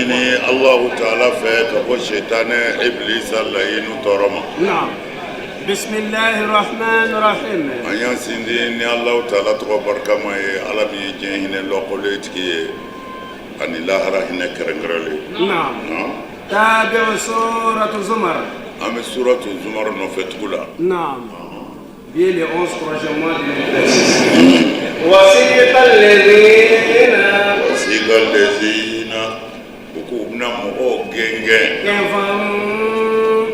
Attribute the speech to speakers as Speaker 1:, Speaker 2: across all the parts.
Speaker 1: ɲini Alahu taala fɛ ka bɔ sitanɛ ibilisa layinu tɔɔrɔ ma.
Speaker 2: Naam. Bisimilahi rahman rahim.
Speaker 1: An y'an sinsin ni Alahu taala tɔgɔ barikama ye, Ala min ye diɲɛ hinɛ lɔkɔlen tigi ye ani lahara hinɛ kɛrɛnkɛrɛnlen.
Speaker 2: Naam. Tabi'u suratu Zumar.
Speaker 1: An bɛ suratu Zumar nɔfɛ tugu la.
Speaker 2: Naam. Bi ye le 11 troisième mois 2026. Wasiqa alladhina.
Speaker 1: Wasiqa alladhina, u ko u bɛna mɔgɔw gɛngɛn.
Speaker 2: Kafaru.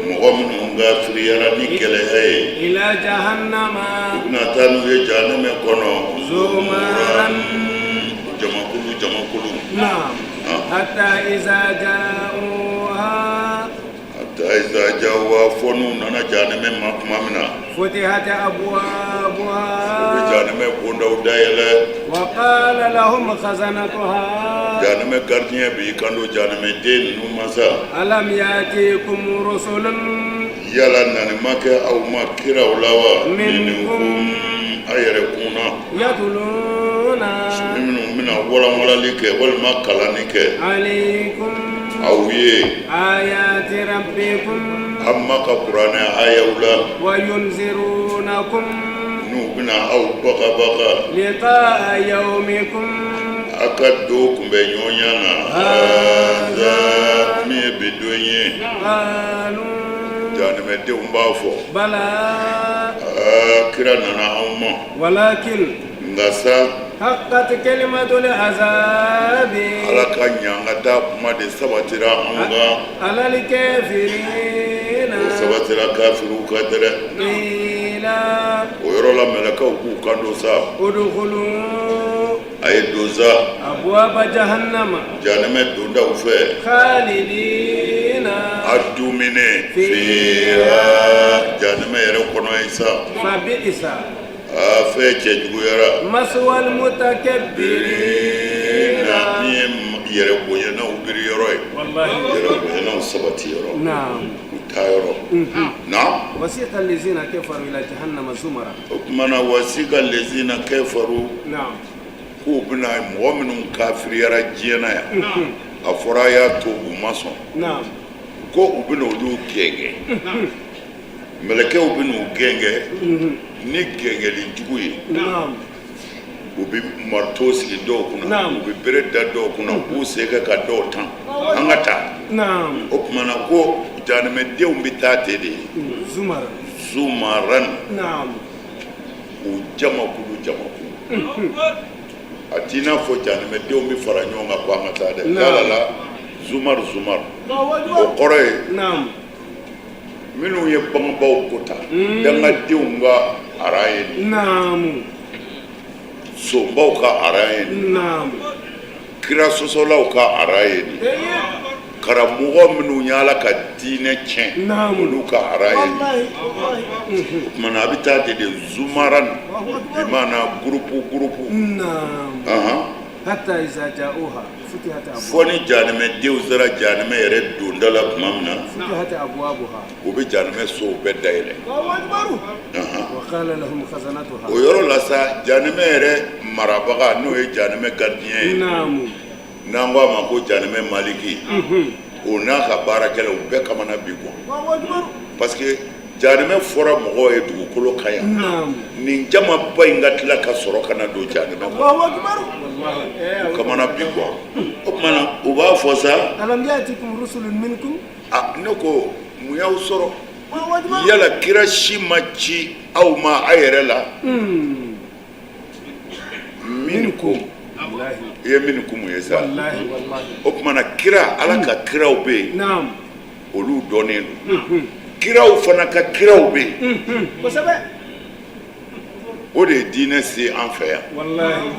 Speaker 1: Mɔgɔ minnu kafiriyara ni gɛlɛya ye.
Speaker 2: Ila jahannama.
Speaker 1: U bɛna taa n'u ye jahanama kɔnɔ.
Speaker 2: Zumaran.
Speaker 1: Jamakulu jamakulu.
Speaker 2: Naam. Hatta iza ja'uha.
Speaker 1: Hatta iza ja'uha, fo n'u nana jahanama ma tuma min na.
Speaker 2: Futihat abwabuha.
Speaker 1: U bɛ jahanama bondaw dayɛlɛ.
Speaker 2: Wa qala lahum khazanatuha.
Speaker 1: Jahanama gardien b'i kanto jahanama den ninnu ma sa.
Speaker 2: Alam yatikum rusulun.
Speaker 1: Yala nani ma kɛ aw ma kiraw la wa?
Speaker 2: Minkum.
Speaker 1: A yɛrɛ kun na.
Speaker 2: Yatluna.
Speaker 1: Minnu bɛna walanwalali kɛ walima kalanni kɛ.
Speaker 2: Alaykum.
Speaker 1: Aw ye.
Speaker 2: Ayati rabbikum.
Speaker 1: Aw ma ka kuranɛ ayaw la.
Speaker 2: Wa yunzirunakum.
Speaker 1: N'u bɛna aw bagabaga.
Speaker 2: Liqa'a yawmikum.
Speaker 1: A ka don kunbɛn ɲɔgɔnya na. Haza min ye bi don ye.
Speaker 2: Qalu.
Speaker 1: Jahanamɛdenw b'a fɔ.
Speaker 2: Bala.
Speaker 1: Aa kira nana anw ma.
Speaker 2: Walakin.
Speaker 1: Nka sa.
Speaker 2: Haqqat kalimatul azabi.
Speaker 1: Ala ka ɲangata kuma de sabatira anw kan.
Speaker 2: Alal kafirina.
Speaker 1: O sabatira kafiriw kan dɛrɛ.
Speaker 2: Qila.
Speaker 1: O yɔrɔ la mɛlɛkɛw k'u kanto sa.
Speaker 2: Udkhulu.
Speaker 1: A ye don sa.
Speaker 2: Abwaba jahannama.
Speaker 1: Jahanamɛ dondaw fɛ.
Speaker 2: Khalidina.
Speaker 1: A dumine. Fiha. Jahanamɛ yɛrɛ kɔnɔ yen sa.
Speaker 2: Fa bi'isa.
Speaker 1: Aa fɛn cɛjuguyara.
Speaker 2: Maswal mutakabbirina.
Speaker 1: Min ye yɛrɛ bonyanaw biri yɔrɔ ye.
Speaker 2: Walahi.
Speaker 1: Yɛrɛ bonyanaw sabati yɔrɔ.
Speaker 2: Naam.
Speaker 1: U taa yɔrɔ. Naam.
Speaker 2: Wasiqa allazina kafaru ila jahannama zumara.
Speaker 1: O tuma na wasiqa lezina kafaru.
Speaker 2: Naam.
Speaker 1: K'u bɛna mɔgɔ minnu kafiriyara diɲɛ na yan. A fɔra a y'a to u ma sɔn.
Speaker 2: Naam.
Speaker 1: Ko u bɛna olu gɛngɛn. Mɛlɛkɛw bɛn'u gɛngɛn ni gɛngɛli jugu ye.
Speaker 2: Naam.
Speaker 1: U bɛ marteau sigi dɔw kunna.
Speaker 2: Naam.
Speaker 1: U bɛ bere da dɔw kunna, u b'u sen kɛ ka dɔw tan. An ka taa.
Speaker 2: Naam.
Speaker 1: O tuma na ko jahanamɛdenw bɛ taa ten de.
Speaker 2: Zumara.
Speaker 1: Zumaran.
Speaker 2: Naam.
Speaker 1: U jamakulu jamakulu. A t'i n'a fɔ jahanamɛdenw bɛ fara ɲɔgɔn kan ko an ka taa dɛ.
Speaker 2: Naam.
Speaker 1: Yala la zumar zumar. O kɔrɔ ye.
Speaker 2: Naam.
Speaker 1: Minnu ye bangebaaw ko ta, dangadenw ka aran ye nin,
Speaker 2: Naamu.
Speaker 1: sonbaw ka aran ye nin,
Speaker 2: Naamu.
Speaker 1: kira sɔsɔlaw ka aran ye nin, karamɔgɔ minnu ye Ala ka diinɛ tiɲɛ,
Speaker 2: Naamu.
Speaker 1: olu ka aran ye nin.
Speaker 2: Wallahi, wallahi.
Speaker 1: O tuma na a bɛ taa de zumaran bi maana groupe groupe.
Speaker 2: Naamu.
Speaker 1: Ahan.
Speaker 2: Hatta iza ja'uha futihat abwaab.
Speaker 1: Fo ni jahanamɛdenw sera jahanamɛ yɛrɛ donda la tuma min na.
Speaker 2: Futihat abwabuha.
Speaker 1: U bɛ jahanamɛ sow bɛɛ dayɛlɛ.
Speaker 2: Allahu akbar. Wa qala lahum khazanatuha.
Speaker 1: O yɔrɔ la sa jahanamɛ yɛrɛ marabaga n'o ye jahanamɛ gardien ye.
Speaker 2: Naamu.
Speaker 1: N'an ko a ma ko jahanamɛ maliki. O n'a ka baarakɛlaw u bɛɛ kamana bi gan.
Speaker 2: Allahu akbar.
Speaker 1: Parce que jahanamɛ fɔra mɔgɔw ye dugukolo kan yan.
Speaker 2: Naamu.
Speaker 1: Nin jamaba in ka tila ka sɔrɔ ka na don jahanamɛ kɔnɔ.
Speaker 2: Allahu akbar. Wallahi.
Speaker 1: U kamana bi gan. O tuma na u b'a fɔ sa.
Speaker 2: Alam ya'tikum rusulun minkum.
Speaker 1: A ne ko mun y'aw sɔrɔ?
Speaker 2: Allahu akbar.
Speaker 1: Yala kira si ma ci aw ma a yɛrɛ la? Minkum.
Speaker 2: Wallahi.
Speaker 1: I ye minkum ye sa.
Speaker 2: Wallahi wallahi.
Speaker 1: O tuma na kira, Ala ka kiraw bɛ yen.
Speaker 2: Naamu.
Speaker 1: Olu dɔnnen don. Kiraw fana ka kiraw bɛ yen.
Speaker 2: Kosɛbɛ.
Speaker 1: O de ye diinɛ se an fɛ yan.
Speaker 2: Wallahi.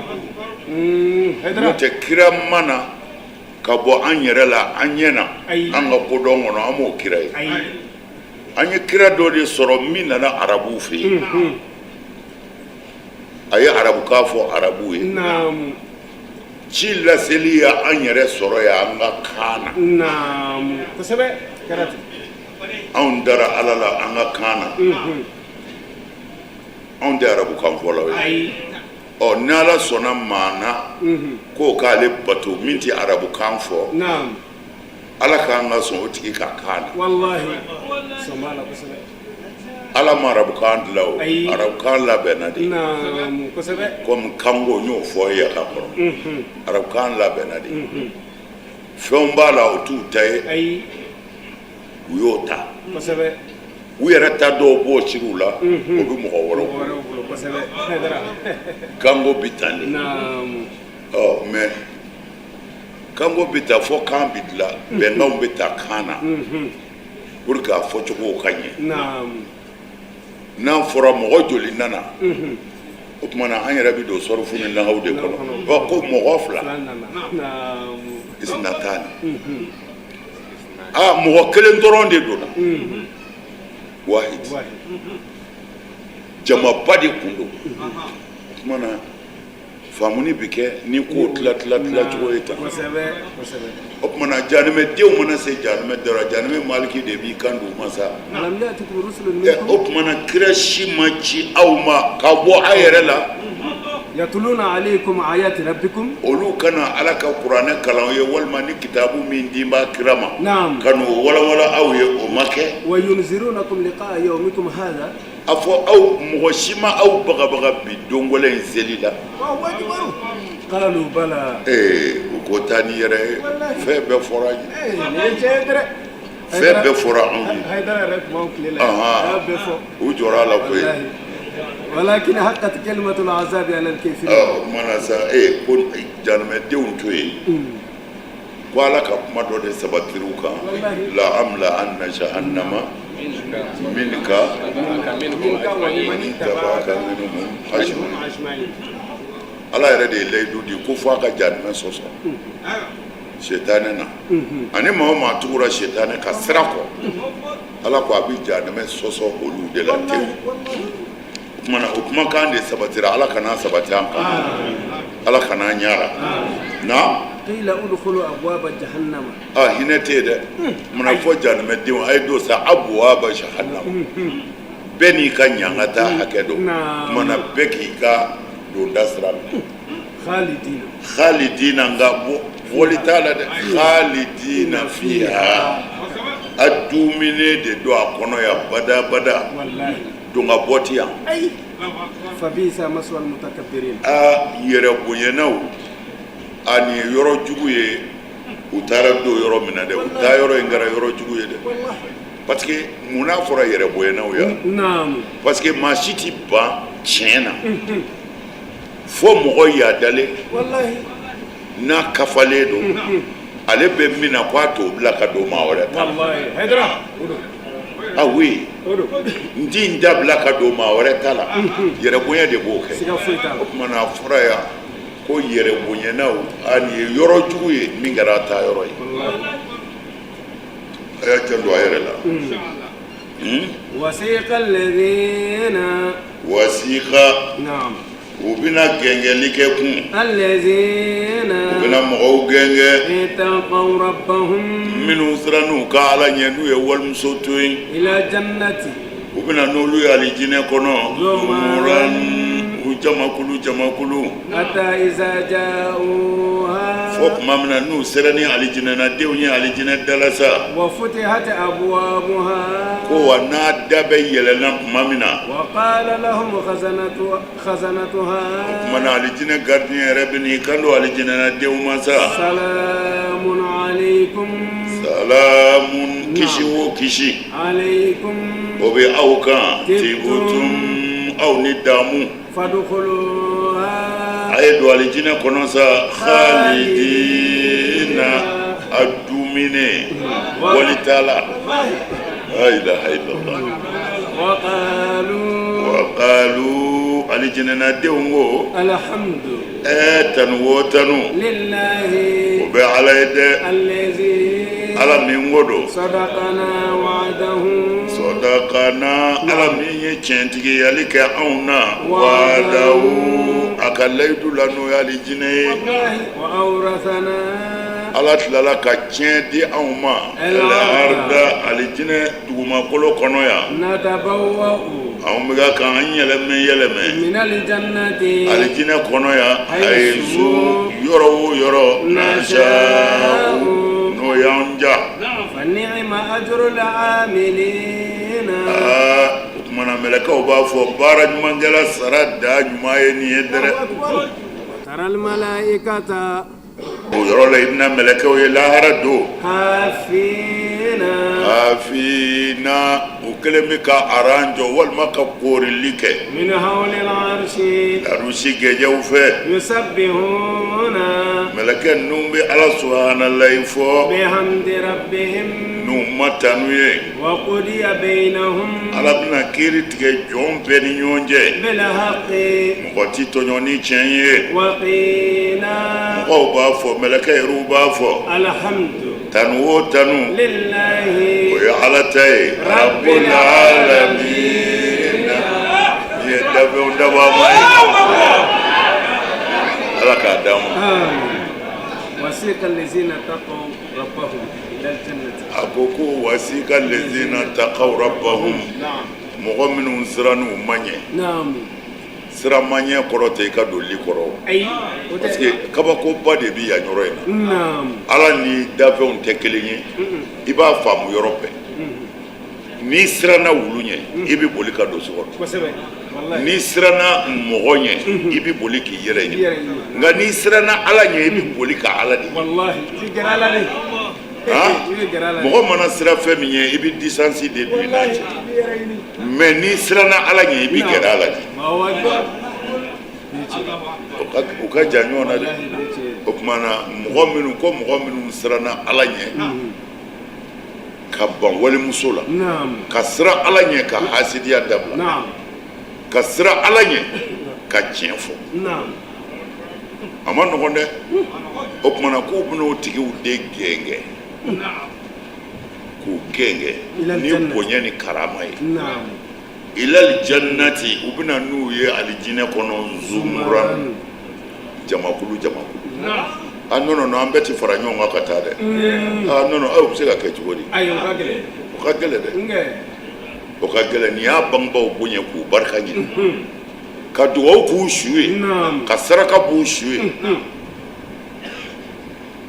Speaker 1: N'o tɛ kira ma na ka bɔ an yɛrɛ la an ɲɛ na.
Speaker 2: Ayi.
Speaker 1: An ka kodɔn kɔnɔ an m'o kira ye.
Speaker 2: Ayi.
Speaker 1: An ye kira dɔ de sɔrɔ min nana arabuw fɛ yen. A ye arabukan fɔ arabuw ye.
Speaker 2: Naamu.
Speaker 1: Ci laseli ye an yɛrɛ sɔrɔ yan an ka kan na.
Speaker 2: Naamu. Kosɛbɛ. Kɛra ten.
Speaker 1: Anw dara Ala la an ka kan na. Anw tɛ arabukan fɔlaw ye.
Speaker 2: Ayi.
Speaker 1: Ɔ ni Ala sɔnna maa na k'o k'ale bato min tɛ arabukan fɔ.
Speaker 2: Naamu.
Speaker 1: Ala k'an ka sɔn o tigi ka kan na.
Speaker 2: Walahi, sɔn b'a la kosɛbɛ.
Speaker 1: Ala ma arabukan dilan o.
Speaker 2: Ayi.
Speaker 1: Arabukan labɛnna de.
Speaker 2: Naamu, kosɛbɛ.
Speaker 1: Komi kanko n y'o fɔ ye ka kɔrɔ, arabukan labɛnna de. Fɛnw b'a la, o t'u ta ye.
Speaker 2: Ayi.
Speaker 1: U y'o ta.
Speaker 2: Kosɛbɛ.
Speaker 1: U yɛrɛ ta dɔw b'o siri u la, o bɛ mɔgɔ wɛrɛw
Speaker 2: mɔgɔ
Speaker 1: bolo.
Speaker 2: Wɛrɛw bolo, kosɛbɛ, Hayidara.
Speaker 1: Kanko bi tan de.
Speaker 2: Naamu.
Speaker 1: Ɔ, mais kanko bi ta fɔ kan bi dilan, bɛnkanw bɛ ta kan na pour que a fɔcogo ka ɲɛ.
Speaker 2: Naamu.
Speaker 1: N'a fɔra mɔgɔ joli nana, o tuma na an yɛrɛ bɛ don sɔrɔfu ni nahawu de kɔnɔ. Ɔ, ko mɔgɔ fila.
Speaker 2: Fila nana, naamu.
Speaker 1: Isnatani. Aa, mɔgɔ kelen dɔrɔn de donna, wahid.
Speaker 2: Wahid.
Speaker 1: Jamaba de kun don. O tuma na faamuni bɛ kɛ ni ko tila tila tila cogo ye tan.
Speaker 2: Kosɛbɛ, kosɛbɛ.
Speaker 1: O tuma na jahanamɛdenw mana se jahanamɛ da la, jahanamɛ maliki de b'i kan d'u ma sa.
Speaker 2: Alam ya'tikum rusulun
Speaker 1: Ɛ, o
Speaker 2: minkum
Speaker 1: tuma na kira si ma ci aw ma ka bɔ aw yɛrɛ la
Speaker 2: yatluna alaykum ayati rabbikum
Speaker 1: olu kana Ala ka kuranɛ kalan aw ye, walima ni kitabu min di b'a kira ma
Speaker 2: Naam.
Speaker 1: ka n'o walawala aw ye, o ma kɛ?
Speaker 2: Wa yunzirunakum liqa'a yawmikum hadha.
Speaker 1: A fɔ aw, mɔgɔ si ma aw bagabaga bi don gɛlɛn in seli la?
Speaker 2: Allahu akbar, qalu bala.
Speaker 1: Ee, u ko taa ni yɛrɛ ye, fɛn bɛɛ fɔra an ye.
Speaker 2: Ee, nin ye tiɲɛ ye dɛ.
Speaker 1: Fɛn bɛɛ fɔra anw ye.
Speaker 2: Hayidara yɛrɛ tun b'anw tile la, a y'a bɛɛ fɔ.
Speaker 1: U jɔra a la koyi.
Speaker 2: Wallahi, walakin haqqat kalimatul azabi ala al-kafirin.
Speaker 1: Ɔ, o tuma na sa, ee, ko jahanamɛdenw to yen ko Ala ka kuma dɔ de sabatira u kan.
Speaker 2: Wallahi.
Speaker 1: La amla anna jahannama minka
Speaker 2: minka wa mimman
Speaker 1: ittaba'aka minhum ajma'in.
Speaker 2: Ajma'in.
Speaker 1: Ala yɛrɛ de ye layidu di ko fo a ka jahanamɛ sɔsɔ sitanɛ na, ani maa o maa tugura sitanɛ ka sira kɔ, Ala ko a bɛ jahanamɛ sɔsɔ olu de la tewu. O tuma na o kumakan de sabatira. Ala kana sabati an kan, Ala kana an ɲara na.
Speaker 2: Qila udkhulu abwaba jahannama.
Speaker 1: A hinɛ tɛ yen dɛ. Mana fɔ jahanamɛdenw a ye don sa, abwaba jahannama, bɛɛ n'i ka ɲangata hakɛ don.
Speaker 2: Naam.
Speaker 1: Tuma na bɛɛ k'i ka donda sira minɛ.
Speaker 2: Khalidina.
Speaker 1: Khalidina, nka bɔli t'a la dɛ. Khalidina fiha, a duminen de don a kɔnɔ yan badabada.
Speaker 2: Wallahi.
Speaker 1: Don ka bɔ ti yan.
Speaker 2: Ay, fabisa maswa al-mutakabbirin.
Speaker 1: A yɛrɛ bonyanaw, a nin ye yɔrɔ jugu ye. U taara don yɔrɔ min na dɛ, u taa yɔrɔ in kɛra yɔrɔ jugu ye dɛ. Parce que mun n'a fɔra yɛrɛ bonyanaw ya?
Speaker 2: Naamu.
Speaker 1: Parce que maa si ti ban tiɲɛ na fo mɔgɔ yadalen
Speaker 2: Wallahi.
Speaker 1: n'a kafalen don, ale bɛ min na ko a t'o bila ka don maa wɛrɛ ta la.
Speaker 2: Wallahi, Hayidara, o don.
Speaker 1: Ah oui.
Speaker 2: O don.
Speaker 1: N ti n da bila ka don maa wɛrɛ ta la, yɛrɛ bonya de b'o kɛ.
Speaker 2: Siga foyi t'a la.
Speaker 1: O tuma na a fɔra yan ko yɛrɛ bonyanaw, a nin ye yɔrɔ jugu ye min kɛra a taa yɔrɔ ye. A y'a janto a yɛrɛ la.
Speaker 2: Wasiqa alladhina.
Speaker 1: Wasiqa.
Speaker 2: Naam.
Speaker 1: U bɛna gɛngɛli kɛ kun.
Speaker 2: Alladhina.
Speaker 1: U bɛna mɔgɔw gɛngɛ.
Speaker 2: Ittaqaw rabbahum.
Speaker 1: Minnu sirann'u ka Ala ɲɛ, n'u ye walimuso to yen.
Speaker 2: Ila jannati.
Speaker 1: U bɛna n'olu ye alijinɛ kɔnɔ. Zumuran, u jamakulu jamakulu.
Speaker 2: Hatta iza ja'uha.
Speaker 1: Fo tuma min na n'u sera ni alijinɛnadenw ye alijinɛ da la sa.
Speaker 2: Wa futihat abwabuha.
Speaker 1: Ko wa n'a da bɛ yɛlɛnna tuma min na.
Speaker 2: Wa qala lahum khazanatuha.
Speaker 1: O tuma na alijinɛ gardien yɛrɛ bɛ n'i kan don alijinɛnadenw ma sa.
Speaker 2: Salamun alaykum.
Speaker 1: Salamun, kisi o kisi.
Speaker 2: Alaykum.
Speaker 1: O bɛ aw kan. Tibutum, aw ni damu.
Speaker 2: Fadkhuluha.
Speaker 1: A ye don alijinɛ kɔnɔ sa, khalidina, a dumine wali t'a la. La ilaha illallah.
Speaker 2: Wa qalu.
Speaker 1: Wa qalu, alijinɛnadenw ko.
Speaker 2: Alhamdu.
Speaker 1: Ɛɛ, tanu o tanu.
Speaker 2: Lillahi.
Speaker 1: O bɛ Ala ye dɛ.
Speaker 2: Allazi.
Speaker 1: Ala min ko don.
Speaker 2: Sadaqana wa'dahu.
Speaker 1: Sadaqana, Ala min ye tiɲɛtigiyali kɛ anw na. Wa'dahu, a ka layidu la, n'o ye alijinɛ ye.
Speaker 2: Wa awrathana.
Speaker 1: Ala tilala ka tiɲɛ di anw ma. Al-arda, alijinɛ dugumakolo kɔnɔ yan.
Speaker 2: Natabawwa'u.
Speaker 1: Anw bɛ ka k'an yɛlɛmɛ yɛlɛmɛ.
Speaker 2: Minal jannati.
Speaker 1: Alijinɛ kɔnɔ yan. Hayisu, yɔrɔ o yɔrɔ. Nasha'u, n'o y'an ja. Aa, o tuma na mɛlɛkɛw b'a fɔ baara ɲumankɛla sara dan ɲuman ye nin ye dɛrɛ. O yɔrɔ la i bɛna mɛlɛkɛw ye lahara don hafina u kɛlen bɛ ka aran jɔ walima ka koorili kɛ arusi gɛjɛw fɛ. Mɛlɛkɛ ninnu bɛ Ala subahanalayi fɔ n'u ma tanu ye. Ala bɛna kiiri tigɛ jɔn bɛɛ ni ɲɔgɔn cɛ. Mɔgɔ tɛ tɔɲɔ ni tiɲɛ ye. Mɔgɔw b'a fɔ, mɛlɛkɛ yɛrɛw b'a fɔ, tanu o tanu, o ye Ala ta ye, rabbil alamina, nin ye dafɛnw dabaa ma ye. Ala k'a d'an ma. A ko ko wasika lezina takaw rabbahum, mɔgɔ minnu sirann'u ma ɲɛ. Siran ma ɲɛ kɔrɔ tɛ i ka don li kɔrɔ, parce que kabakoba de bɛ yan yɔrɔ in na. Ala ni dafɛnw tɛ kelen ye, i b'a faamu yɔrɔ bɛɛ. N'i siranna wulu ɲɛ, i bɛ boli ka don so kɔnɔ. N'i siranna mɔgɔ ɲɛ, i bɛ boli k'i yɛrɛ ɲini. Nka n'i siranna Ala ɲɛ, i bɛ boli ka Ala de. Mɔgɔ mana siran fɛn min ɲɛ, i bɛ distance de don i n'a cɛ. Mais n'i siranna Ala ɲɛ, i bɛ gɛrɛ a la de. U ka jan ɲɔgɔn na dɛ. O tuma na mɔgɔ minnu ko mɔgɔ minnu siranna Ala ɲɛ ka ban walimuso la, ka siran Ala ɲɛ ka hasidiya dabila, ka siran Ala ɲɛ ka tiɲɛ fɔ, a ma nɔgɔn dɛ. O tuma na k'u bɛna o tigiw de gɛngɛ, k'u gɛngɛ ni bonya ni karama ye, ilal jannati, u bɛna n'u ye alijinɛ kɔnɔ, zumuran, jamakulu jamakulu. Ah non non non, an bɛɛ tɛ fara ɲɔgɔn kan ka taa dɛ. Ah non non, o bɛ se ka kɛ cogo di? O ka gɛlɛn dɛ, o ka gɛlɛn. Nin y'a bangebaaw bonya k'u barika ɲini, ka dugawu k'u su ye, ka saraka b'u su ye,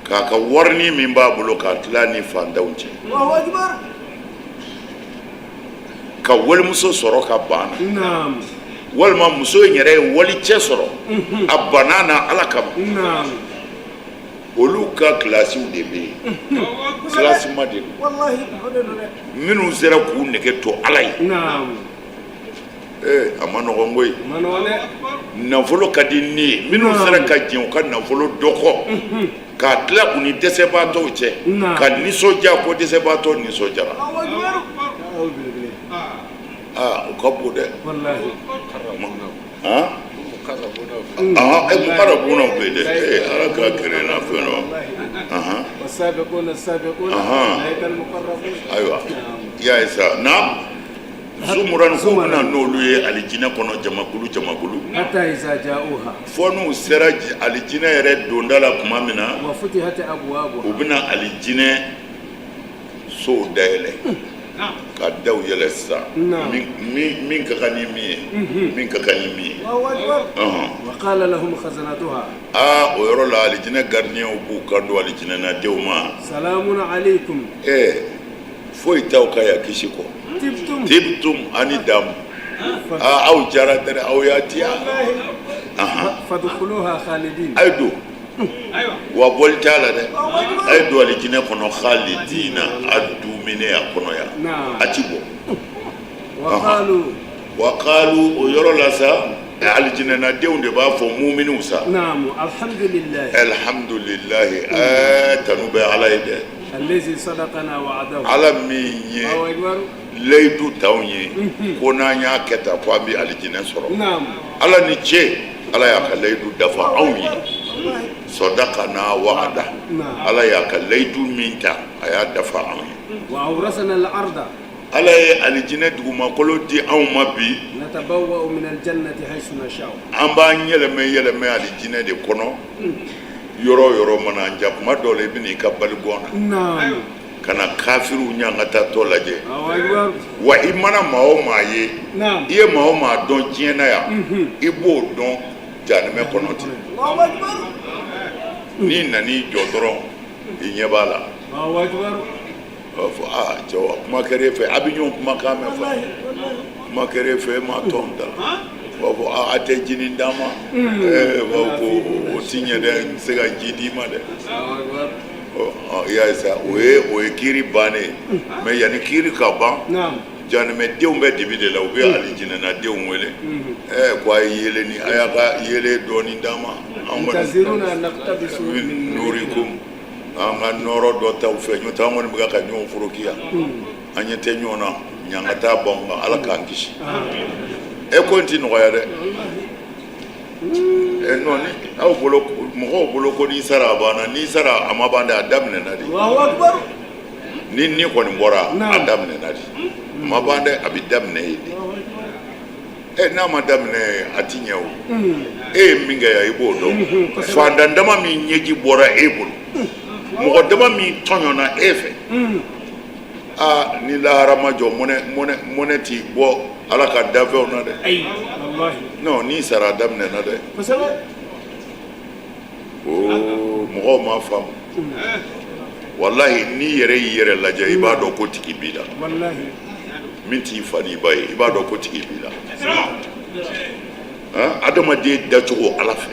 Speaker 1: k'a ka warini min b'a bolo k'a tila ni fantanw cɛ, ka walimuso sɔrɔ ka ban, walima muso in yɛrɛ ye walicɛ sɔrɔ, a banna na Ala kama. Olu ka kilasiw de bɛ yen, classement de don. Minnu sera k'u nege to Ala ye. Ee, a ma nɔgɔn koyi. Nafolo ka di ni ye. Minnu sera ka jɛn u ka nafolo dɔ kɔ k'a tila u ni dɛsɛbaatɔw cɛ, ka nisɔndiya ko dɛsɛbaatɔ nisɔndiyara, aa, o ka bon dɛ. Mukarabunaw bɛ yen dɛ. Ee, Ala ka kɛrɛ na fɛn dɔ. Ayiwa, i y'a ye sa na zumuran, k'u bɛna n'olu ye alijinɛ kɔnɔ jamakulu jamakulu, fo n'u sera alijinɛ yɛrɛ donda la tuma min na, u bɛna alijinɛ sow dayɛlɛ, ka daw yɛlɛ sisan, min ka kan ni min ye, min ka kan ni min ye. Aa, o yɔrɔ la alijinɛ garidiɲɛw b'u kan don alijinɛnadenw ma: ɛɛ, foyi t'aw ka yan kisi kɔ. Tibtum, ani damu. Aa, aw jara dɛrɛ, aw y'a diya. A ye don wa, bɔli t'a la dɛ. A ye don alijinɛ kɔnɔ, khalidina, a dumine a kɔnɔ yan, a ti bɔ. Wa qalu, o yɔrɔ la sa, alijinɛnadenw de b'a fɔ muminiw sa: alhamdulilahi, ɛɛ, tanu bɛ Ala ye dɛ, Ala min ye layidu t'anw ye ko n'an y'a kɛ tan ko an bɛ alijinɛ sɔrɔ. Ala ni ce, Ala y'a ka layidu dafa anw ye. Sadakana wa'ada, Ala y'a ka layidu min ta, a y'a dafa anw ye. Ala ye alijinɛ dugumakolo di anw ma bi, an b'an yɛlɛmɛ yɛlɛmɛ alijinɛ de kɔnɔ. Yɔrɔ o yɔrɔ mana an diya. Kuma dɔw la, i bɛna i ka baligɔn na ka na kafiriw ɲangatatɔ lajɛ. Wa i mana maa o maa ye, i ye maa o maa dɔn diɲɛ na yan, i b'o dɔn jahanamɛ kɔnɔ ten. N'i nan'i jɔ dɔrɔn, i ɲɛ b'a la. A b'a fɔ aa cɛ kuma kɛra e fɛ, a bɛ ɲɔgɔn kumakan mɛn fa, kuma kɛra e fɛ, e ma tɔn da. U b'a fɔ aa, a tɛ ji nin d'an ma. Ɛɛ, u b'a fɔ ko o ti ɲɛ dɛ, n tɛ se ka ji d'i ma dɛ. I y'a ye sa, o ye kiiri bannen ye. Mais yanni kiiri ka ban, janɛmɛdenw bɛ dibi de la, u bɛ alijinɛnadenw wele, ɛɛ, ko a ye yeelen ni a y'a ka yeelen dɔɔni d'an ma, an kɔni nurikum, an ka nɔɔrɔ dɔ t'aw fɛ, n'o tɛ an kɔni bɛ ka ɲɔgɔn foroki yan, an ɲɛ tɛ ɲɔgɔn na, ɲangata b'anw kan, Ala k'an kisi. E ko in tɛ nɔgɔya dɛ. Ɛ non, ni aw bolo, mɔgɔw bolo ko n'i sara a banna, n'i sara a ma ban dɛ, a daminɛna de. Ni ni kɔni bɔra, a daminɛna de, a ma ban dɛ, a bɛ daminɛ yen de. Ɛ, n'a ma daminɛ, a ti ɲɛ o. E ye min kɛ yan, i b'o dɔn. Fantan dama min ɲɛji bɔra e bolo, mɔgɔ dama min tɔɲɔna e fɛ, aa, ni lahara ma jɔ, mɔnɛ mɔnɛ mɔnɛ ti bɔ Ala ka danfɛnw na dɛ. Non, n'i sara, a daminɛna dɛ. Oo, mɔgɔw m'a faamu. Walahi, n'i yɛrɛ y'i yɛrɛ lajɛ, i b'a dɔn ko tigi b'i la min t'i fa n'i ba ye. I b'a dɔn ko tigi b'i la. Adamaden dacogo Ala fɛ,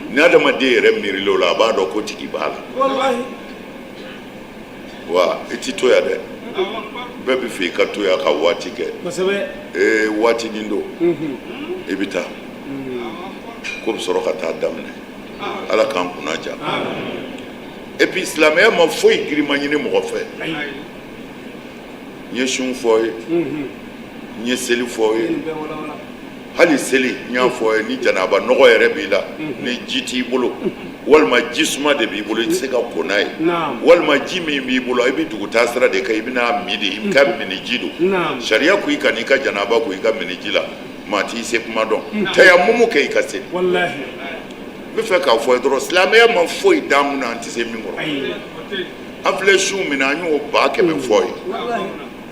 Speaker 1: ni adamaden yɛrɛ miirila o la, a b'a dɔn ko tigi b'a la. Wa i ti to yan dɛ, bɛɛ bɛ fɛ i ka to yan ka waati kɛ. Ee, waatinin don, i bɛ taa, ko bɛ sɔrɔ ka taa daminɛ. Ala k'an kunna diya. Et puis silamɛya ma foyi girinma ɲini mɔgɔ fɛ. N ye sun fɔ ye, n ye seli fɔ ye, hali seli n y'a fɔ ye. Ni janaba nɔgɔ yɛrɛ b'i la, ni ji t'i bolo, walima ji suma de b'i bolo, i tɛ se ka ko n'a ye, walima ji min b'i bolo, i bɛ dugutaa sira de kan, i bɛna min de, i ka minniji don. Sariya ko i ka n'i ka janaba ko i ka minniji la, maa t'i se kuma dɔn, tayamumu kɛ i ka seli. N bɛ fɛ k'a fɔ ye dɔrɔn, silamɛya ma foyi d'an kun na an tɛ se min kɔrɔ. An filɛ sun min na, an y'o 100 000 fɔ ye.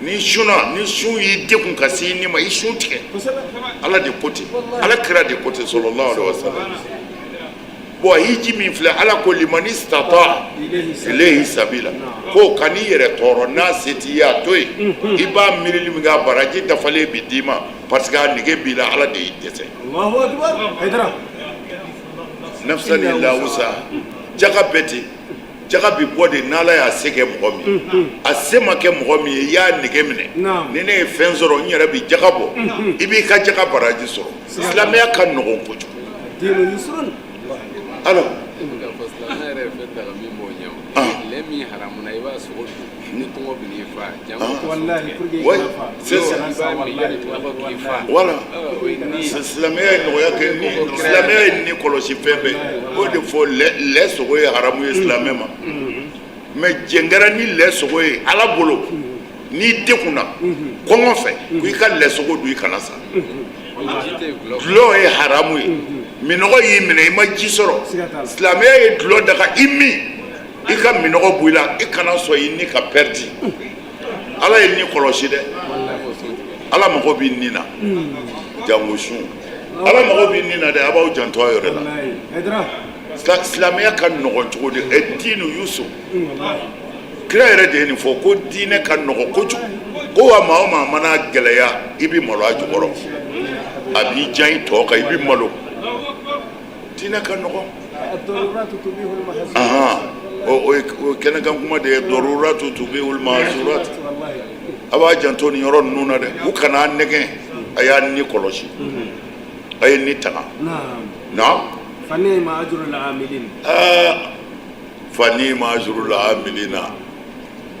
Speaker 1: Ni sunna, ni sun y'i degun ka se i ni ma, i sun tigɛ. Ala de ko ten, Ala kira de ko ten, sallallahu alaihi wasallam. Bon, hiji min filɛ, Ala ko limani istata ilayhi sabila, ko kan'i yɛrɛ tɔɔrɔ, n'a se t'i ye, a to yen. I b'a miirili min kɛ, a baraji dafalen bɛ d'i ma, parce que a nege b'i la, Ala de y'i dɛsɛ. Nafsan illa wusa, jaga bɛɛ ten, jaga bɛ bɔ de n'Ala y'a se kɛ mɔgɔ min ye. A se ma kɛ mɔgɔ min ye, i y'a nege minɛ. Ni ne ye fɛn sɔrɔ, n yɛrɛ bɛ jaga bɔ, i b'i ka jaga baraji sɔrɔ. Silamɛya ka nɔgɔn kojugu. Alors
Speaker 3: lɛ min haramuna, i b'a sogo dun, ni kɔngɔ bɛ n'i fa.
Speaker 1: Oui, c'est ça. Voilà, silamɛya ye nɔgɔya kɛ. Ni silamɛya ye ni kɔlɔsi fɛn bɛɛ, o de fɔ lɛ sogo ye haramu ye silamɛ ma. Mais jɛn kɛra ni lɛ sogo ye Ala bolo, n'i degunna kɔngɔ fɛ, ko i ka lɛ sogo dun, i kana sa. Dulɔ ye haramu ye, minɔgɔ y'i minɛ, i ma ji sɔrɔ, silamɛya ye dulɔ daga i min, i ka minɔgɔ bɔ i la, i kana sɔn i ni ka pɛridi. Ala ye ni kɔlɔsi dɛ. Ala mago b'i ni na, jango sun. Ala mago b'i ni na dɛ, a b'aw janto aw yɛrɛ la. Silamɛya ka nɔgɔn cogo di? Ɛ, dinu yusru, kira yɛrɛ de ye nin fɔ ko diinɛ ka nɔgɔn kojugu, ko wa maa o maa mana gɛlɛya, i bɛ malo a jukɔrɔ, a b'i jan i tɔ kan, i bɛ malo. Diinɛ ka nɔgɔn. O ye kɛnɛkan kuma de ye, daruratu tubihul mahzurat. A b'a janto nin yɔrɔ ninnu na dɛ, u kana nɛgɛn. A y'a ni kɔlɔsi, a ye ni tanga na.
Speaker 2: Fa ni'ma ajrul amilin.
Speaker 1: Fa ni'ma ajrul amilina,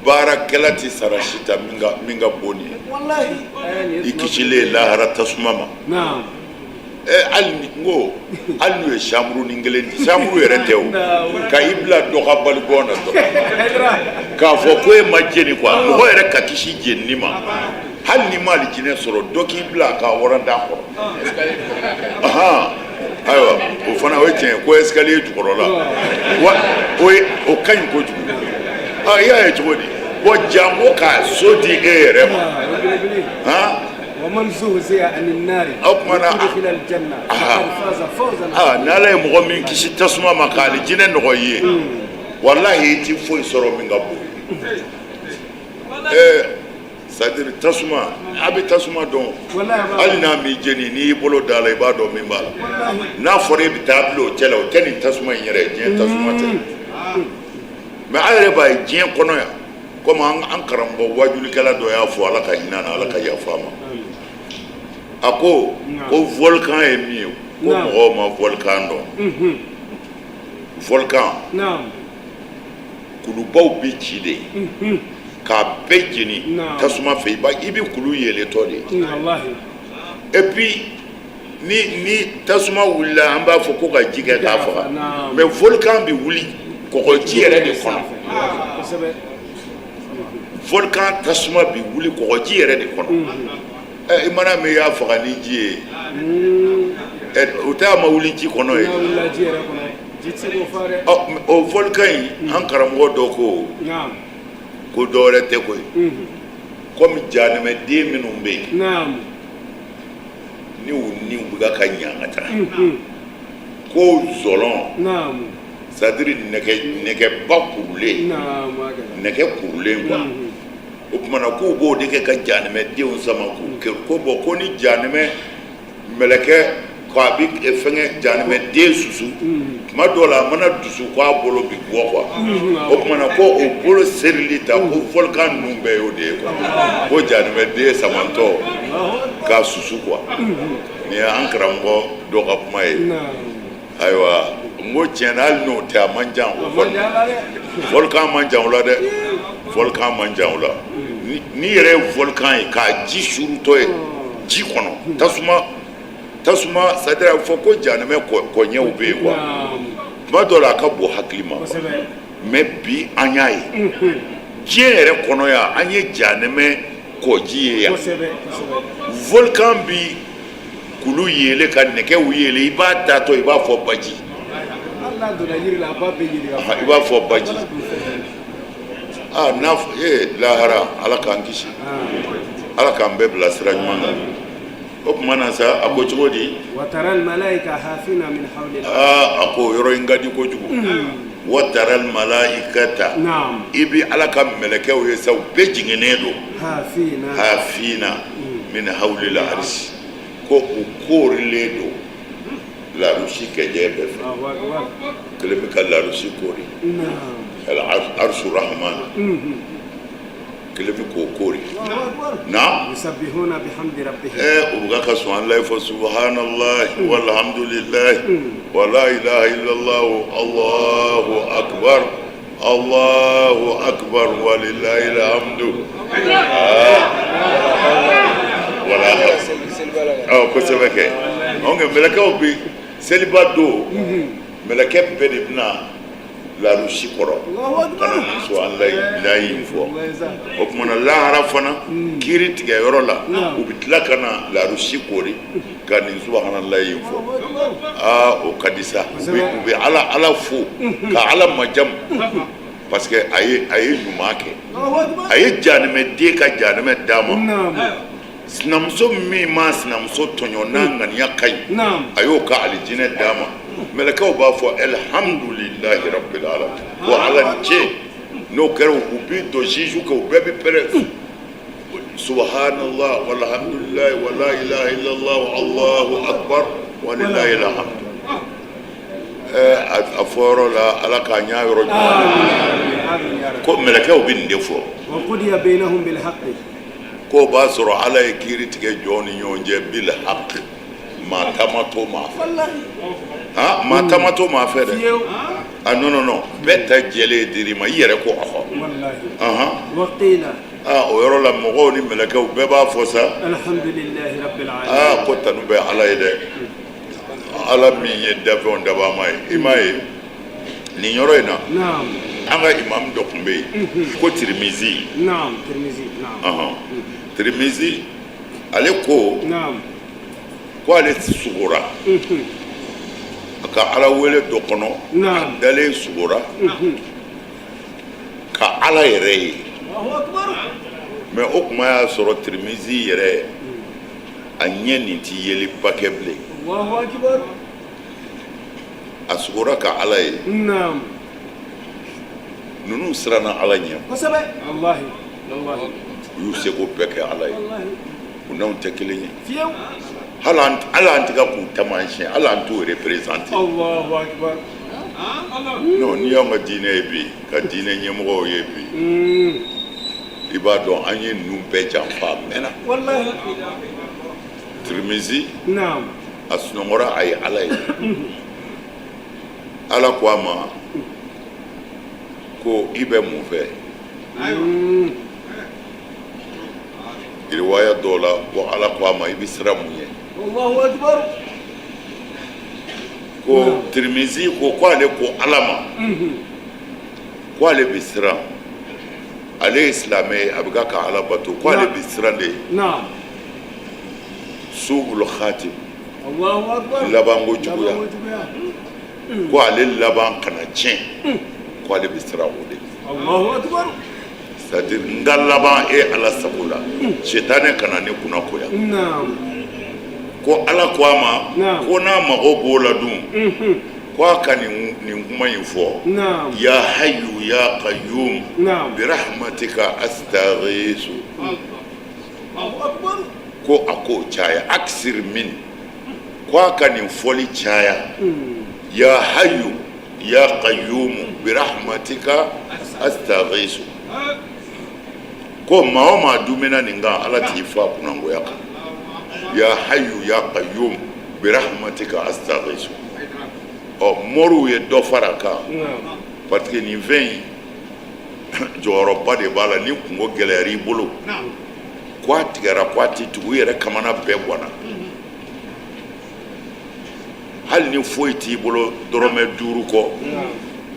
Speaker 1: baarakɛla tɛ sara si ta min ka bon nin ye, i kisilen lahara tasuma ma. Hali ni n ko hali n'u ye chambre ni kelen di, chambre yɛrɛ tɛ o, ka i bila dɔ ka balcon na dɔrɔn, k'a fɔ ko e ma jeni quoi, mɔgɔ yɛrɛ ka kisi jenini ma, hali n'i ma alijinɛ sɔrɔ, dɔ k'i bila ka waranda kɔrɔ. Ayiwa, o fana o ye tiɲɛ ye ko escalier jukɔrɔla wa, o ye o ka ɲi kojugu. I y'a ye cogo di? Bon, jango ka so di e yɛrɛ ma han. O tuma na, ni Ala ye mɔgɔ min kisi tasuma ma, k'alijinɛ nɔgɔ i ye, walahi, i ti foyi sɔrɔ min ka bon. Ɛɛ, c'est à dire tasuma, a bɛ tasuma dɔn, hali n'a m'i jeni, n'i y'i bolo da la, i b'a dɔn min b'a la. N'a fɔra e bɛ taa bila o cɛ la, o tɛ nin tasuma in yɛrɛ ye, diɲɛ tasuma tɛ. Mais a yɛrɛ b'a ye diɲɛ kɔnɔ yan, komi an karamɔgɔ wajulikɛla dɔ y'a fɔ, Ala ka hinɛ na, Ala ka yafa a ma, a ko ko volcan ye min ye, ko mɔgɔw ma volcan dɔn. Volcan, kulubaw bɛ ci de k'a bɛɛ jeni tasuma fɛ, i bɛ kulu yeeletɔ de ye. Et puis ni tasuma wulila, an b'a fɔ ko ka ji kɛ k'a faga, mais volcan bɛ wuli kɔgɔji yɛrɛ de kɔnɔ. Volcan tasuma bɛ wuli kɔgɔji yɛrɛ de kɔnɔ. Ɛ, i mana min y'a faga ni ji ye, ɛ, o tɛ a ma wuli ji kɔnɔ ye. Ɔ, o volcan in, an karamɔgɔ dɔ ko ko dɔ wɛrɛ tɛ koyi, komi jahanɛmɛden minnu bɛ yen, ni u niw bɛ ka ɲangata, ko zɔlɔn, c'est à dire nɛgɛba kurulen, nɛgɛ kurulen quoi. O tuma na k'u b'o de kɛ ka jahanɛmɛdenw sama k'u kɛ ko bɔn, ko ni jahanɛmɛ mɛlɛkɛ ko a bɛ fɛngɛ jahanɛmɛden susu, tuma dɔw la a mana dusu ko a bolo bi bɔ quoi. O tuma na ko o bolo serili ta, ko volcan ninnu bɛɛ y'o de ye quoi, ko jahanɛmɛden samantɔ k'a susu quoi. Nin ye an karamɔgɔ dɔ ka kuma ye. Ayiwa, n ko tiɲɛ na, hali n'o tɛ, a man jan o kɔni, volcan man jan o la dɛ, volcan man jan o la. N'i yɛrɛ ye volcan ye k'a ji surutɔ ye ji kɔnɔ, tasuma tasuma, c'est à dire a bɛ fɔ ko jahanɛmɛ kɔɲɛw bɛ yen quoi. Tuma dɔw la a ka bon hakili ma, mais bi an y'a ye diɲɛ yɛrɛ kɔnɔ yan, an ye jahanɛmɛ kɔji ye yan. Volcan bi kulu yeele ka nɛgɛw yeele, i b'a tatɔ i b'a fɔ baji, i b'a fɔ baji. Aa, n'a ee lahara, Ala k'an kisi, Ala k'an bɛɛ bila sira ɲuman kan. O tuma na sa, a ko cogo di? Aa, a ko yɔrɔ in ka di kojugu. Wa taral malaikata, i bɛ Ala ka mɛlɛkɛw ye sa, u bɛɛ jiginnen don. Hafina min hawlil arsi, ko u koorilen don larusi kɛjɛ bɛɛ fɛ, kelen bɛ ka larusi koori, arsu rahman, kelen bɛ k'o koori na. Ɛ, u bɛ ka subhanallahi fɔ, subhanallahi walhamdulillahi wala ilaha illallah, Allahu akbar, Allahu akbar, walillahi alhamdu. Wala ɔ, kosɛbɛ kɛ. Donc mɛlɛkɛw bi seliba don, mɛlɛkɛ bɛɛ de bɛna larusi kɔrɔ ka na nin subhanallahi in fɔ. O tuma na lahara fana, kiiri tigɛ yɔrɔ la, u bɛ tila ka na larusi koori ka nin subhanallahi in fɔ. Aa, o ka di sa. U bɛ Ala fo ka Ala majamu, parce que a ye ɲuman kɛ, a ye jahanɛmɛden ka jahanɛmɛ d'a ma. Sinamuso min ma sinamuso tɔɲɔ, n'a ŋaniya ka ɲi, a y'o ka alijinɛ d'a ma. Mɛlɛkɛw b'a fɔ alhamdulillahi rabbil alamin, ko Ala ni ce. N'o kɛra, u bi don juge kɛ, u bɛɛ bɛ pɛrɛn, subhanallah walhamdulillah wala ilaha illallah, Allahu akbar, walillahi alhamdu. Ɛɛ, a fɔ yɔrɔ la, Ala k'a ɲa yɔrɔ ɲuman, ko mɛlɛkɛw bɛ nin de fɔ. Ko b'a sɔrɔ Ala ye kiiri tigɛ jɔn ni ɲɔgɔn cɛ bil haqq, maa taama to maa fɛ, ah, maa taama to maa fɛ dɛ. Ah, non, non, non, bɛɛ ta jɛlen dir'i ma, i yɛrɛ ko ɔhɔ. Ahan, ah, o yɔrɔ la, mɔgɔw ni mɛlɛkɛw bɛɛ b'a fɔ sa, ah, ko tanu bɛ Ala ye dɛ, Ala min ye dafɛnw dabama ye. I m'a ye nin yɔrɔ in na, an ka imam dɔ tun bɛ yen ko Tirimizi. Tirimizi, ale ko ko ale sugora a ka Ala wele dɔ kɔnɔ, a dalen sugora ka Ala yɛrɛ ye. Mais o tuma y'a sɔrɔ Tirimizi yɛrɛ a ɲɛ nin ti yeliba kɛ bilen. A sugora ka Ala ye. Ninnu siranna Ala ɲɛ.
Speaker 2: Kosɛbɛ. Walahi. Walahi.
Speaker 1: U y'u seko bɛɛ kɛ Ala ye.
Speaker 2: Walahi.
Speaker 1: U n'anw tɛ kelen ye.
Speaker 2: Fiyewu.
Speaker 1: Hali an tɛ ka k'u taamasiyɛn, hali an t'u représenter.
Speaker 2: Allahu akbar.
Speaker 1: Non, n'i y'anw ka diinɛ ye bi, ka diinɛ ɲɛmɔgɔw ye bi, i b'a dɔn an ye ninnu bɛɛ janfa a mɛnna.
Speaker 2: Walahi.
Speaker 1: Tirimizi.
Speaker 2: Naam.
Speaker 1: A sunɔgɔra, a ye Ala ye. Ala ko a ma ko i bɛ mun fɛ? Riwaya dɔw la ko Ala ko a ma i bɛ siran mun ɲɛ?
Speaker 2: Allahu akbar.
Speaker 1: Ko Tirimizi ko ko ale ko Ala ma ko ale bɛ siran, ale ye silamɛ ye, a bɛ ka ka Ala bato, ko ale bɛ siran de.
Speaker 2: Naam.
Speaker 1: Su'ul khatim.
Speaker 2: Allahu akbar.
Speaker 1: Labanko juguya.
Speaker 2: Labanko juguya.
Speaker 1: Ko ale laban kana tiɲɛ, ko ale bɛ siran o de.
Speaker 2: Allahu akbar.
Speaker 1: C'est à dire n ka laban e Ala sago la, sitanɛ kana ne kunna koya.
Speaker 2: Naam.
Speaker 1: Ko Ala ko a ma
Speaker 2: Naam.
Speaker 1: ko n'a mago b'o la dun, ko a ka nin kuma in fɔ.
Speaker 2: Naam.
Speaker 1: Ya hayyu ya qayyum.
Speaker 2: Naam.
Speaker 1: Bi rahmatika astaghisu.
Speaker 2: Allahu akbar.
Speaker 1: Ko a k'o caya, aksir min, ko a ka nin fɔli caya. Ya hayyu ya qayyum bi rahmatika astaghisu. Ko maa o maa dumina nin kan, Ala t'i fa kunnangoya kan. Ya hayyu ya qayyum bi rahmatika astaghisu. Ɔ, moriw ye dɔ fara a kan.
Speaker 2: Naam.
Speaker 1: Parce que nin fɛn in, jɔyɔrɔba de b'a la. Ni kunko gɛlɛyara i bolo, ko a tigɛra, ko a ti tugu, i yɛrɛ kamana bɛɛ ganna, hali ni foyi t'i bolo dɔrɔmɛ 5 kɔ,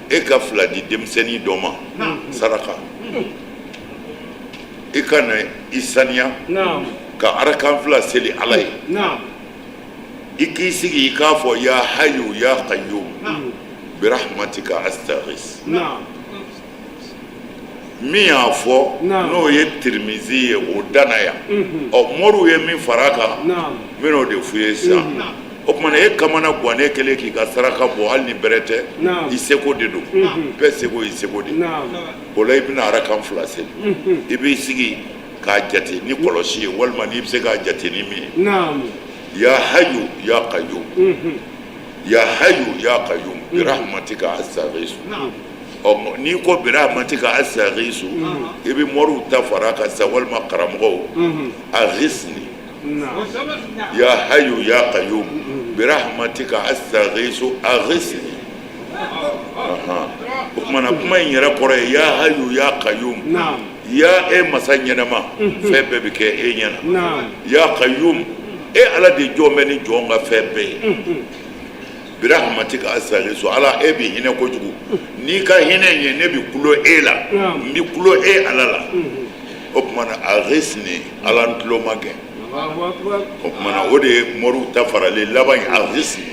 Speaker 1: e ka 2 di denmisɛnnin dɔ ma saraka, i ka na i saniya
Speaker 2: Naam.
Speaker 1: ka arakan 2 seli Ala ye.
Speaker 2: Naam.
Speaker 1: I k'i sigi, i k'a fɔ ya hayyu ya qayyum bi rahmatika astaghis.
Speaker 2: Naam.
Speaker 1: Min y'a fɔ,
Speaker 2: Naam.
Speaker 1: n'o ye Tirimizi ye, o danna yan. Ɔ, moriw ye min fara a kan,
Speaker 2: Naam.
Speaker 1: n bɛn'o de f'u ye sisan. O tuma na e kamana gannen kɛlen k'i ka saraka bɔ, hali ni bɛrɛ tɛ,
Speaker 2: Naam.
Speaker 1: i seko de don. Bɛɛ seko i seko de.
Speaker 2: Naam.
Speaker 1: O la i bɛna arakan 2 seli, i b'i sigi k'a jate ni kɔlɔsi ye, walima n'i bɛ se k'a jate ni min ye.
Speaker 2: Naam.
Speaker 1: Ya hayyu ya qayyum, ya hayyu ya qayyum bi rahmatika astaghisu. Ɔ, n'i ko bi rahmatika astaghisu, i bɛ moriw ta fara a kan sisan, walima karamɔgɔw, aghisni.
Speaker 2: Naam.
Speaker 1: Ya hayyu ya qayyum bi rahmatika astaghisu aghisni. Ahan. O tuma na kuma in yɛrɛ kɔrɔ ye ya hayyu ya qayyum.
Speaker 2: Naam.
Speaker 1: Ya e masa ɲɛnama, fɛn bɛɛ bɛ kɛ e ɲɛna.
Speaker 2: Naam.
Speaker 1: Ya qayyum, e Ala de jɔn bɛ ni jɔn ka fɛn bɛɛ ye. Bi rahmatika astaghisu, Ala e bɛ hinɛ kojugu, n'i ka hinɛ ye ne bɛ kulo e la,
Speaker 2: Naam.
Speaker 1: n bɛ kulo e Ala la. O tuma na aghisni, Ala n tulo magɛn.
Speaker 2: Allahu akbar.
Speaker 1: O tuma na o de ye moriw ta faralen laban ye, aghisni,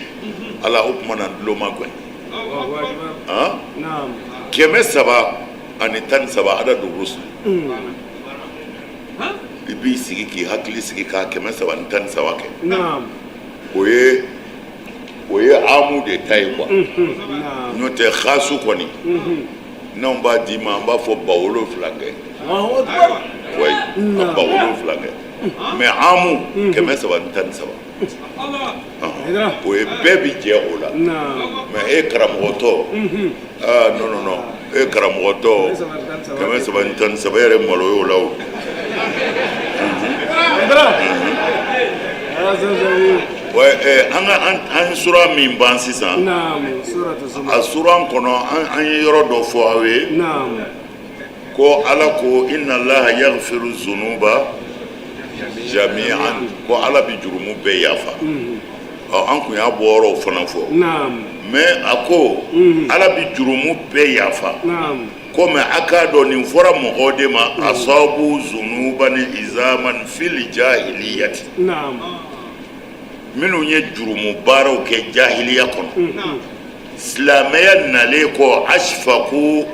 Speaker 1: Ala o tuma na n tulo magɛn.
Speaker 2: Allahu akbar.
Speaker 1: Han.
Speaker 2: Naam.
Speaker 1: 313 adadu rusul. I b'i sigi k'i hakili sigi k'a 313 kɛ.
Speaker 2: Naam.
Speaker 1: O ye amu de ta ye quoi.
Speaker 2: Naam.
Speaker 1: N'o tɛ xaasu kɔni, n'anw b'a d'i ma, an b'a fɔ 7000 kɛ.
Speaker 2: Allahu akbar.
Speaker 1: Wayi, a 7000 kɛ, mais amu 313.
Speaker 2: Haidara.
Speaker 1: O ye bɛɛ bi jɛ o la.
Speaker 2: Naam.
Speaker 1: Mais e karamɔgɔtɔ, aa non non non, e karamɔgɔtɔ, 313 e yɛrɛ malo y'o la o.
Speaker 2: Haidara. Azza.
Speaker 1: Ouais, an ka an sura min ban sisan,
Speaker 2: Naam. Suratu Zumar.
Speaker 1: a suran kɔnɔ an ye yɔrɔ dɔ fɔ aw ye.
Speaker 2: Naam.
Speaker 1: Ko Ala ko inna Allaha yaghfiru zunuba jami'an, ko Ala bi jurumu bɛɛ yafa. Ɔ, an kun y'a bɔ yɔrɔw fana fɔ.
Speaker 2: Naam.
Speaker 1: Mais a ko Ala bi jurumu bɛɛ yafa.
Speaker 2: Naam.
Speaker 1: Ko mais a k'a dɔn nin fɔra mɔgɔw de ma asabu zunuban izaman fil jahiliyati.
Speaker 2: Naam.
Speaker 1: Minnu ye jurumu baaraw kɛ jahiliya kɔnɔ, silamɛya nalen kɔ, ashfaqu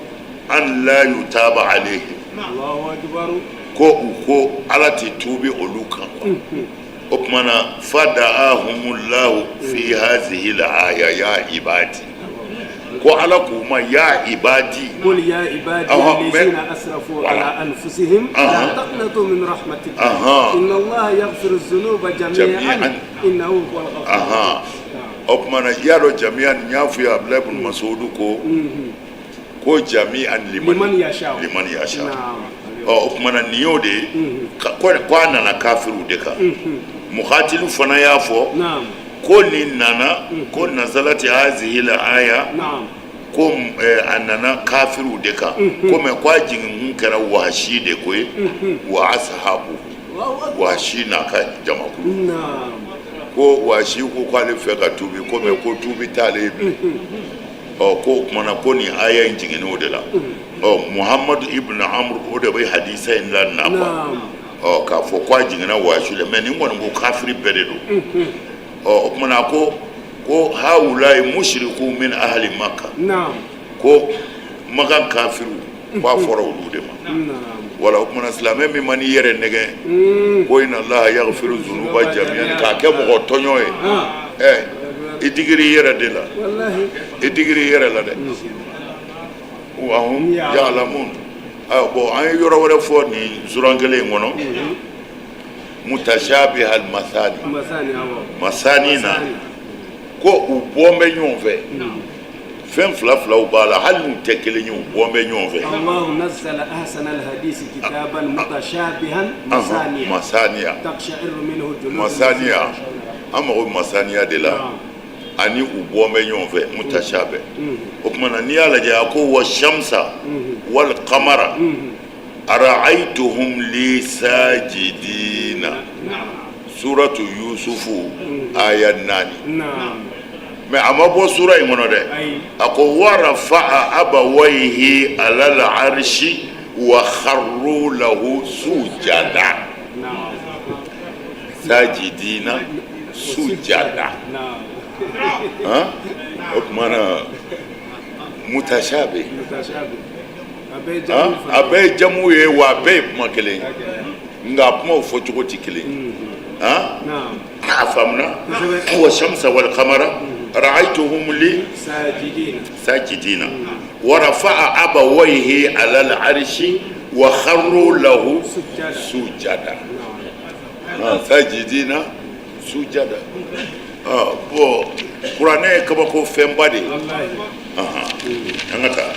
Speaker 1: an la yutaba alayhim.
Speaker 2: Allahu akbar.
Speaker 1: Ko u ko Ala tɛ tuubi olu kan quoi. O tuma na fada'ahumullahu fi hazihi al-aya ya ibadi. Ko Ala k'u ma ya ibadi.
Speaker 2: Qul ya ibadi allazina asrafu ala anfusihim la taqnatu min rahmatillah inna Allaha yaghfiru dhunuba jami'an innahu huwal ghafur.
Speaker 1: O tuma na i y'a dɔn jami'an n y'a f'i ye Abudulayi ibn Masudu ko ko jami'an liman
Speaker 2: yasha
Speaker 1: liman yasha. Ɔ o tuma na nin y'o de ye ko a nana kafiriw de kan. Mukatilu fana y'a fɔ ko nin nana ko nazalati hazihil aya ko a nana kafiriw de kan ko mais ko a jigin kun kɛra Wahasi de ko ye wa asahabu Wahasi n'a ka jamakulu ko Wahasi ko k'ale fɛ ka tubi ko mais ko tubi t'ale ye bilen. Ɔ ko o tuma na ko nin aya in jiginnen o de la. Ɔ Muhamadu ibn Amr o de bɛ hadisa in la na quoi. Ɔ k'a fɔ ko a jiginna Wahasi la mais nin kɔni ko kafiri bɛɛ de don. Ɔ o tuma na ko ko haulayi musiriku min ahali maka ko makan kafiriw k'a fɔra olu de ma. Wala o tuma na silamɛ min man'i yɛrɛ nɛgɛn ko inna Allaha yaghfiru zunuba jami'an k'a kɛ mɔgɔ tɔɲɔ ye, ɛ i digir'i yɛrɛ de la, i digir'i yɛrɛ la dɛ. Wa hum ya'lamun. Ayiwa bon an ye yɔrɔ wɛrɛ fɔ nin suran kelen in kɔnɔ, mutashabihal masani masani na ko u bɔn bɛ ɲɔgɔn fɛ, fɛn fila filaw b'a la, hali n'u tɛ kelen ye, u bɔn bɛ ɲɔgɔn fɛ.
Speaker 2: Allahu nazzala ahsana alhadisi kitaban mutashabihan masaniya
Speaker 1: masaniya
Speaker 2: taqsha'iru minhu juludul
Speaker 1: masaniya. An mago bɛ masaniya de la ani u bɔn bɛ ɲɔgɔn fɛ, mutashabih. O tuma na n'i y'a lajɛ, a ko wa shamsa wal qamara ara'aytuhum li sajidina, suratu yusufu aya 4. Mais a ma bɔ sura in kɔnɔ dɛ. A ko wa rafa'a abawayhi alal arshi wa kharru lahu sujada. Sajidina sujada. O tuma na mutashabi, a bɛɛ ye jamu ye wa a bɛɛ ye kuma kelen ye, nka a kumaw fɔcogo tɛ kelen ye. A faamuna? Wa shamsa wal qamara ra'aytuhum li sajidina wa rafa'a abawayhi alal arshi wa kharru lahu sujada. Sajidina sujada. Bon, kuranɛ ye kabako fɛnba de ye. An ka taa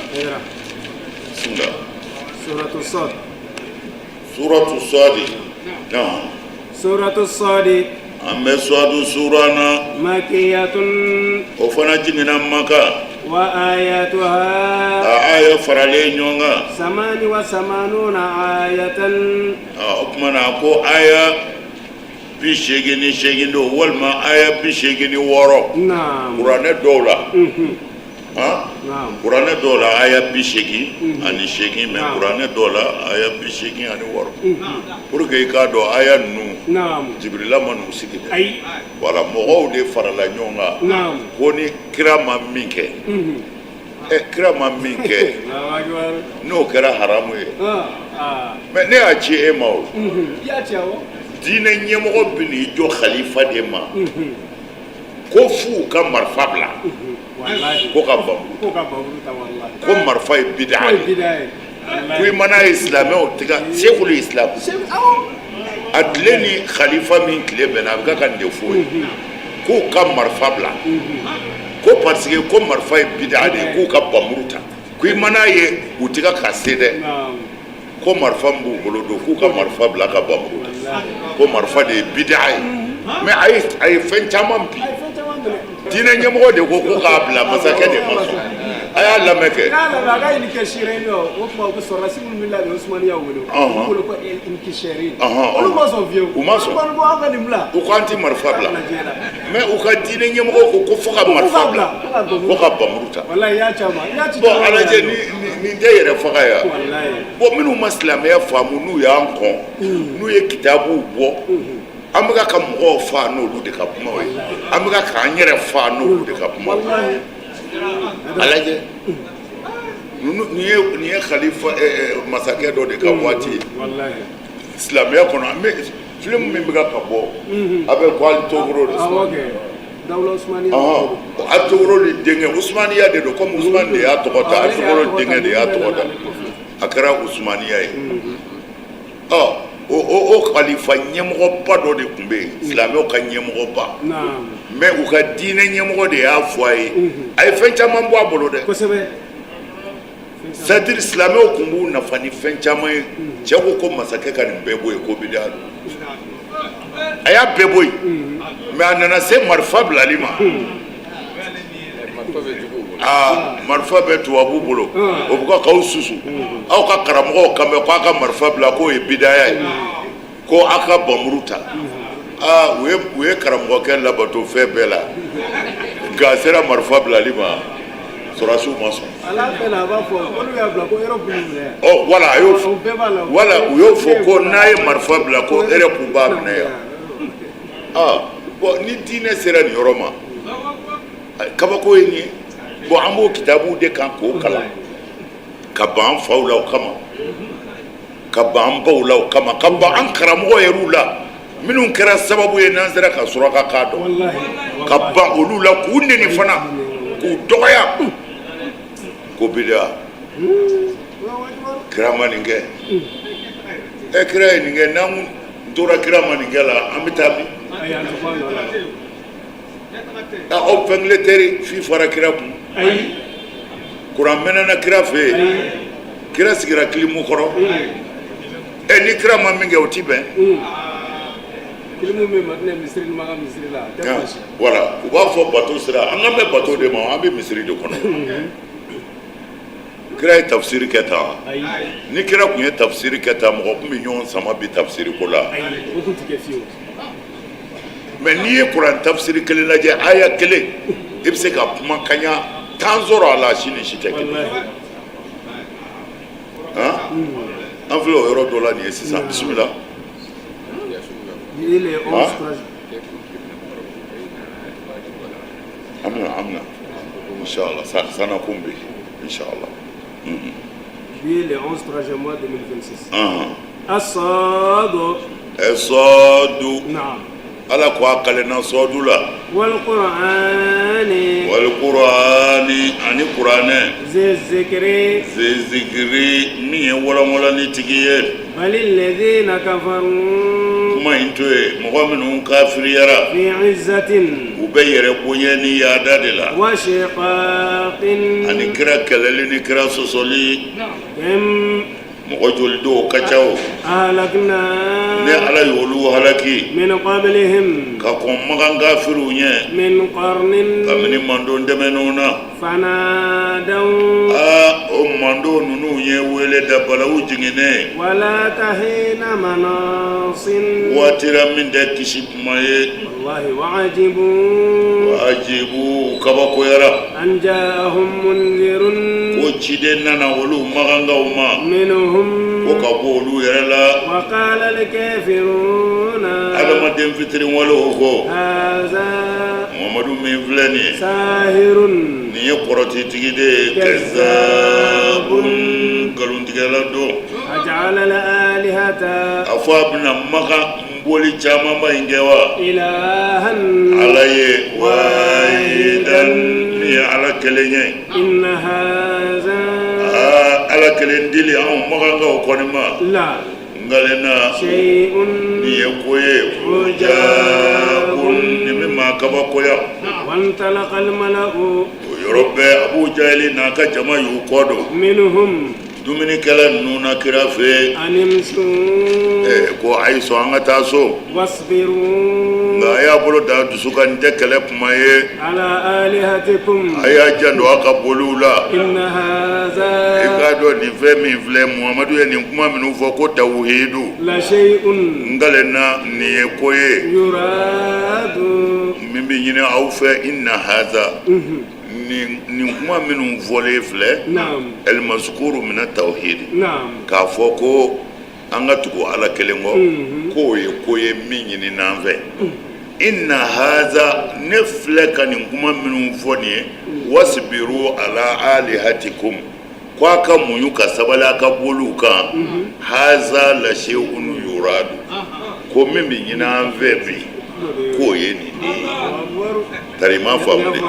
Speaker 1: bisimila. Suratu sɔdi.
Speaker 2: Suratu sɔdi.
Speaker 1: An bɛ sɔdu sura na.
Speaker 2: Makiyatun.
Speaker 1: O fana jiginna Maka.
Speaker 2: Wa ayatuha.
Speaker 1: A aya faralen ɲɔgɔn kan.
Speaker 2: Samani wa samanuna ayatan.
Speaker 1: O tuma na ko aya 88 don walima aya 86. Kuranɛ dɔw la, kuranɛ dɔw la aya 88, mais kuranɛ dɔw la aya 86, pour que i k'a dɔn aya ninnu, Jibirila ma n'u sigi dɛ. Wala mɔgɔw de farala ɲɔgɔn kan ko ni kira ma min kɛ, kira ma min kɛ, n'o kɛra haramu ye. Mais ne y'a ci e ma, o diinɛ ɲɛmɔgɔ bɛ n'i jɔ khalifa de ma ko f'u ka marifa bila, ko ka ko marifa ye bida ye, ko i mana ye silamɛw tigɛ Seikhul Islam a tile ni khalifa min tile bɛnna, a bɛ ka nin de fɔ ye k'u ka marifa bila, ko parce que ko marifa ye bida de ye, k'u ka bamuru ta, ko i mana ye u tɛgɛ ka se dɛ, ko marifa min b'u bolo don, k'u ka marifa bila ka bamuru ta, ko marifa de ye bida ye. Mais a ye fɛn caman bi diinɛ ɲɛmɔgɔ de ko ko k'a bila, masakɛ de ma sɔn. A y'a lamɛn kɛ.
Speaker 2: N'a lamɛn, a ka inikɛsirɛni o tuma u bɛ sɔrɔdasi minnu bɛ labɛn Usumaniya wele, olu bolo ko inikisɛri, olu ma sɔn fiyewu.
Speaker 1: U ma sɔn.
Speaker 2: Olu ko an ka nin bila.
Speaker 1: U ko an tɛ marifa bila, mais u ka diinɛ ɲɛmɔgɔ ko ko fo ka marifa bila, ko ka bamuru ta.
Speaker 2: Walayi, i y'a ci a ma, i y'a ci.
Speaker 1: Bon, a lajɛ, ni nin tɛ yɛrɛ faga ya. Bon, minnu ma silamɛya faamu, n'u y'an kɔn, n'u ye kitabuw bɔ, an bɛ ka mɔgɔw faa n'olu de ka kumaw ye, an bɛ k'an yɛrɛ faa n'olu de ka kumaw ye. A lajɛ, nin ye khalifa masakɛ dɔ de ka waati ye silamɛya kɔnɔ. An bɛ film min bɛ ka bɔ, a bɛ ko hali tokoro de.
Speaker 2: Dawula Usmaniya.
Speaker 1: Artugrul denkɛ Usmaniya de don, komi Usmani de y'a tɔgɔ ta, Artugrul denkɛ de y'a tɔgɔ ta, a kɛra Usmaniya ye. Ɔ o khalifa ɲɛmɔgɔba dɔ de tun bɛ yen, silamɛw ka ɲɛmɔgɔba, mais u ka diinɛ ɲɛmɔgɔ de y'a fɔ a ye, a ye fɛn caman bɔ a bolo dɛ. C'est à dire silamɛw tun b'u nafa ni fɛn caman ye. Cɛ ko ko masakɛ ka nin bɛɛ bɔ yen, ko bidaa don. A y'a bɛɛ bɔ yen, mais a nana se marifa bilali ma. Aa, marifa bɛ tubabu bolo, o bɛ k'aw susu, aw ka karamɔgɔw kan bɛ k'a ka marifa bila, k'o ye bidaya ye, ko aw ka bamuru ta. Aa, u ye karamɔgɔkɛ labato fɛn bɛɛ la, nka a sera marifa bilali ma, sɔrɔdasiw ma sɔn. Ɔ wala, a y'o fɔ, wala u y'o fɔ ko n'a ye marifa bila, ko Europe b'a minɛ yan. Aa, bon, ni diinɛ sera nin yɔrɔ ma, kabako ye nin ye. Bon, an b'o kitabuw de kan k'o kalan, ka ban an faw la o kama, ka ban an baw la o kama, ka ban an karamɔgɔ yɛrɛw la minnu kɛra sababu ye n'an sera ka suraka kan dɔn, ka ban olu la, k'u neni fana, k'u dɔgɔya, ko bidaa, kira ma nin kɛ. Ɛ, kira ye nin kɛ, n'an tora kira ma nin kɛ la, an bɛ taa min? Aw fɛn fi fara kira kun, kuran mɛnɛna kira fɛ yen, kira sigira kilimu kɔrɔ. Ɛ, ni kira ma min kɛ, o ti bɛn. Wala, u b'a fɔ bato sira, an kan bɛ bato de ma, an bɛ misiri de kɔnɔ. Kira ye tafsiri kɛ tan? Ni kira tun ye tafsiri kɛ tan, mɔgɔ tun bɛ ɲɔgɔn sama bi tafsiri ko la? Mais n'i ye kuran tafsiri kelen lajɛ, aya kelen, i bɛ se ka kuma kaɲa 10 sɔrɔ a la, si ni si tɛ kelen. An filɛ o yɔrɔ dɔ la nin ye sisan. Bisimila. An bɛna, an bɛna, inshallah, sanakun bɛ yen, inshallah.
Speaker 2: Bi le 11 3 mois 2026. Asɔdu.
Speaker 1: Sɔdu. Ala ko a kalenna sɔdu la.
Speaker 2: Walikurani.
Speaker 1: Walikurani, ani kuranɛ.
Speaker 2: Zizikiri.
Speaker 1: Zizikiri, min ye walanwalanni tigi ye.
Speaker 2: Bali lezina kafaru.
Speaker 1: Kuma in to yen, mɔgɔ minnu kafiriyara.
Speaker 2: Fi izatin.
Speaker 1: U bɛ yɛrɛ bonya ni yaada de la.
Speaker 2: Wa shiqaqin.
Speaker 1: Ani kira kɛlɛli ni kira sɔsɔli. Mɔgɔ joli don o ka ca o.
Speaker 2: Ahlakna.
Speaker 1: Ne Ala y'olu halaki.
Speaker 2: Min qablihim.
Speaker 1: Ka kɔn Makan kafiriw ɲɛ.
Speaker 2: Min qarnin.
Speaker 1: Kabini mandon tɛmɛnenw na.
Speaker 2: Fanadaw.
Speaker 1: Aa, o mandon ninnu ye wele da balawu jiginnen.
Speaker 2: Wala tahina manasin.
Speaker 1: Waati la min tɛ kisi kuma ye.
Speaker 2: Wallahi wa ajibu.
Speaker 1: Wa ajibu, kabakoyara.
Speaker 2: An ja'ahum munzirun.
Speaker 1: Ko ciden nana olu makankaw ma.
Speaker 2: Minhum.
Speaker 1: Ko ka bɔ olu yɛrɛ la.
Speaker 2: Wa qala al-kafiruna.
Speaker 1: Adamaden fitiriwalew ko.
Speaker 2: Haza.
Speaker 1: Mamadu min filɛ nin ye.
Speaker 2: Sahirun.
Speaker 1: Nin ye kɔrɔtitigi de ye. Kazabun, nkalontigɛla don.
Speaker 2: Aja'ala al-alihata.
Speaker 1: A fɔ a bɛna Makan boli camanba in kɛ wa?
Speaker 2: Ilahan.
Speaker 1: Ala ye wahidan, min ye Ala kelen ye.
Speaker 2: Inna haza.
Speaker 1: Aa, Ala kelen dili anw makankaw kɔni ma.
Speaker 2: La.
Speaker 1: Nkalenna.
Speaker 2: Shay'un.
Speaker 1: Nin ye ko ye. Ujabun, nin bɛ maa kabakoya.
Speaker 2: Wantalaqa al-mala'u.
Speaker 1: O yɔrɔ bɛɛ, Abu Jahili n'a ka jama y'u kɔ don.
Speaker 2: Minhum.
Speaker 1: Dumunikɛla ninnu na kira fɛ yen.
Speaker 2: An imsu.
Speaker 1: Ee, ko a ye sɔn an ka taa so.
Speaker 2: Wasbiru.
Speaker 1: Nka a y'a bolo da dusu kan, nin tɛ kɛlɛ kuma ye.
Speaker 2: Ala alihatikum.
Speaker 1: A y'a janto a ka boliw la.
Speaker 2: Inna haza.
Speaker 1: I k'a dɔn nin fɛn min filɛ, Muhamadu ye nin kuma minnu fɔ ko tawuhidu.
Speaker 2: La shay'un.
Speaker 1: N kalenna nin ye ko ye.
Speaker 2: Yuradu.
Speaker 1: Min bɛ ɲini aw fɛ, inna haza.
Speaker 2: Unhun.
Speaker 1: Nin kuma minnu fɔlen filɛ, ɛlimazukuru mina tawhidi, k'a fɔ ko an ka tugu Ala kelen kɔ, k'o ye ko ye min ɲini n'an fɛ, inna haza, ne filɛ ka nin kuma minnu fɔ nin ye, wasibiru ala alihatikum, ko a ka muɲu ka sabali a ka boliw kan, haza la shay'un yuradu, ko min bɛ ɲini an fɛ bi, k'o ye nin de ye. Tari i m'a faamu de.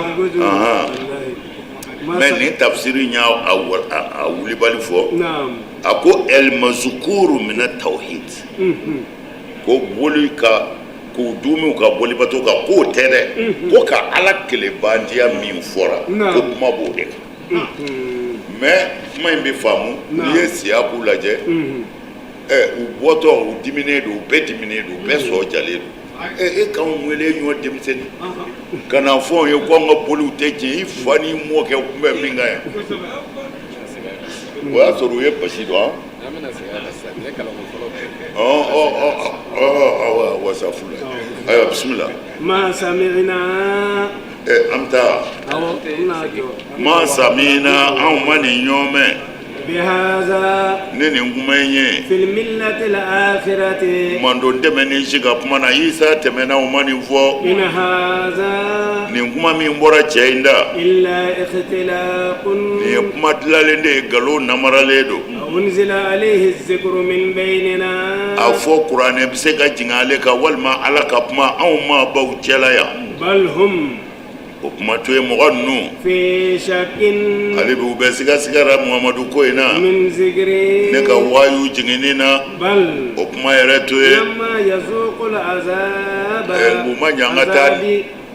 Speaker 1: Mais nin tafsiri y'a a wulibali fɔ. A ko el mazukuru mina tawhid, ko boli ka k'u duumiw ka bolibato kan, k'o tɛ dɛ, ko ka Ala kelenbantiya min fɔra, ko kuma b'o de kan. Mais kuma in bɛ faamu n'i ye siyaku lajɛ. U bɔtɔ, u diminen don, u bɛɛ diminen don, u bɛɛ sɔn jalen don. E k'anw wele ɲɔ denmisɛnnin ka na fɔ anw ye ko an ka boliw tɛ tiɲɛ, i fa n'i mɔkɛ tun bɛ min kan yan, o y'a sɔrɔ u ye basi don. An wasa fula, ayiwa, bisimila.
Speaker 2: Ma sami'na.
Speaker 1: An bɛ taa. Ma sami'na, anw ma nin ɲɔgɔn mɛn.
Speaker 2: Bihaza.
Speaker 1: Ne nin kuma in ye.
Speaker 2: Fil millatil akhirati.
Speaker 1: Mantɔn tɛmɛnen si ka kuma na, Isa tɛmɛna, u ma nin fɔ.
Speaker 2: In haza.
Speaker 1: Nin kuma min bɔra cɛ in da.
Speaker 2: Illa ikhtilaqun.
Speaker 1: Nin ye kuma dilanlen de ye, nkalon namaralen don.
Speaker 2: Unzila alayhi zikru min baynina.
Speaker 1: A fɔ kuranɛ bɛ se ka jigin ale kan walima Ala ka kuma anw maabaw cɛla yan.
Speaker 2: Bal hum.
Speaker 1: O kuma to ye, mɔgɔ ninnu
Speaker 2: fi shakkin.
Speaker 1: Ale bɛ u bɛ sigasigara Muhamadu ko in na.
Speaker 2: Min zikri.
Speaker 1: Ne ka wayu jiginni na.
Speaker 2: Bal.
Speaker 1: O kuma yɛrɛ to ye.
Speaker 2: Lamma yazuqul azaba.
Speaker 1: U ma ɲangata,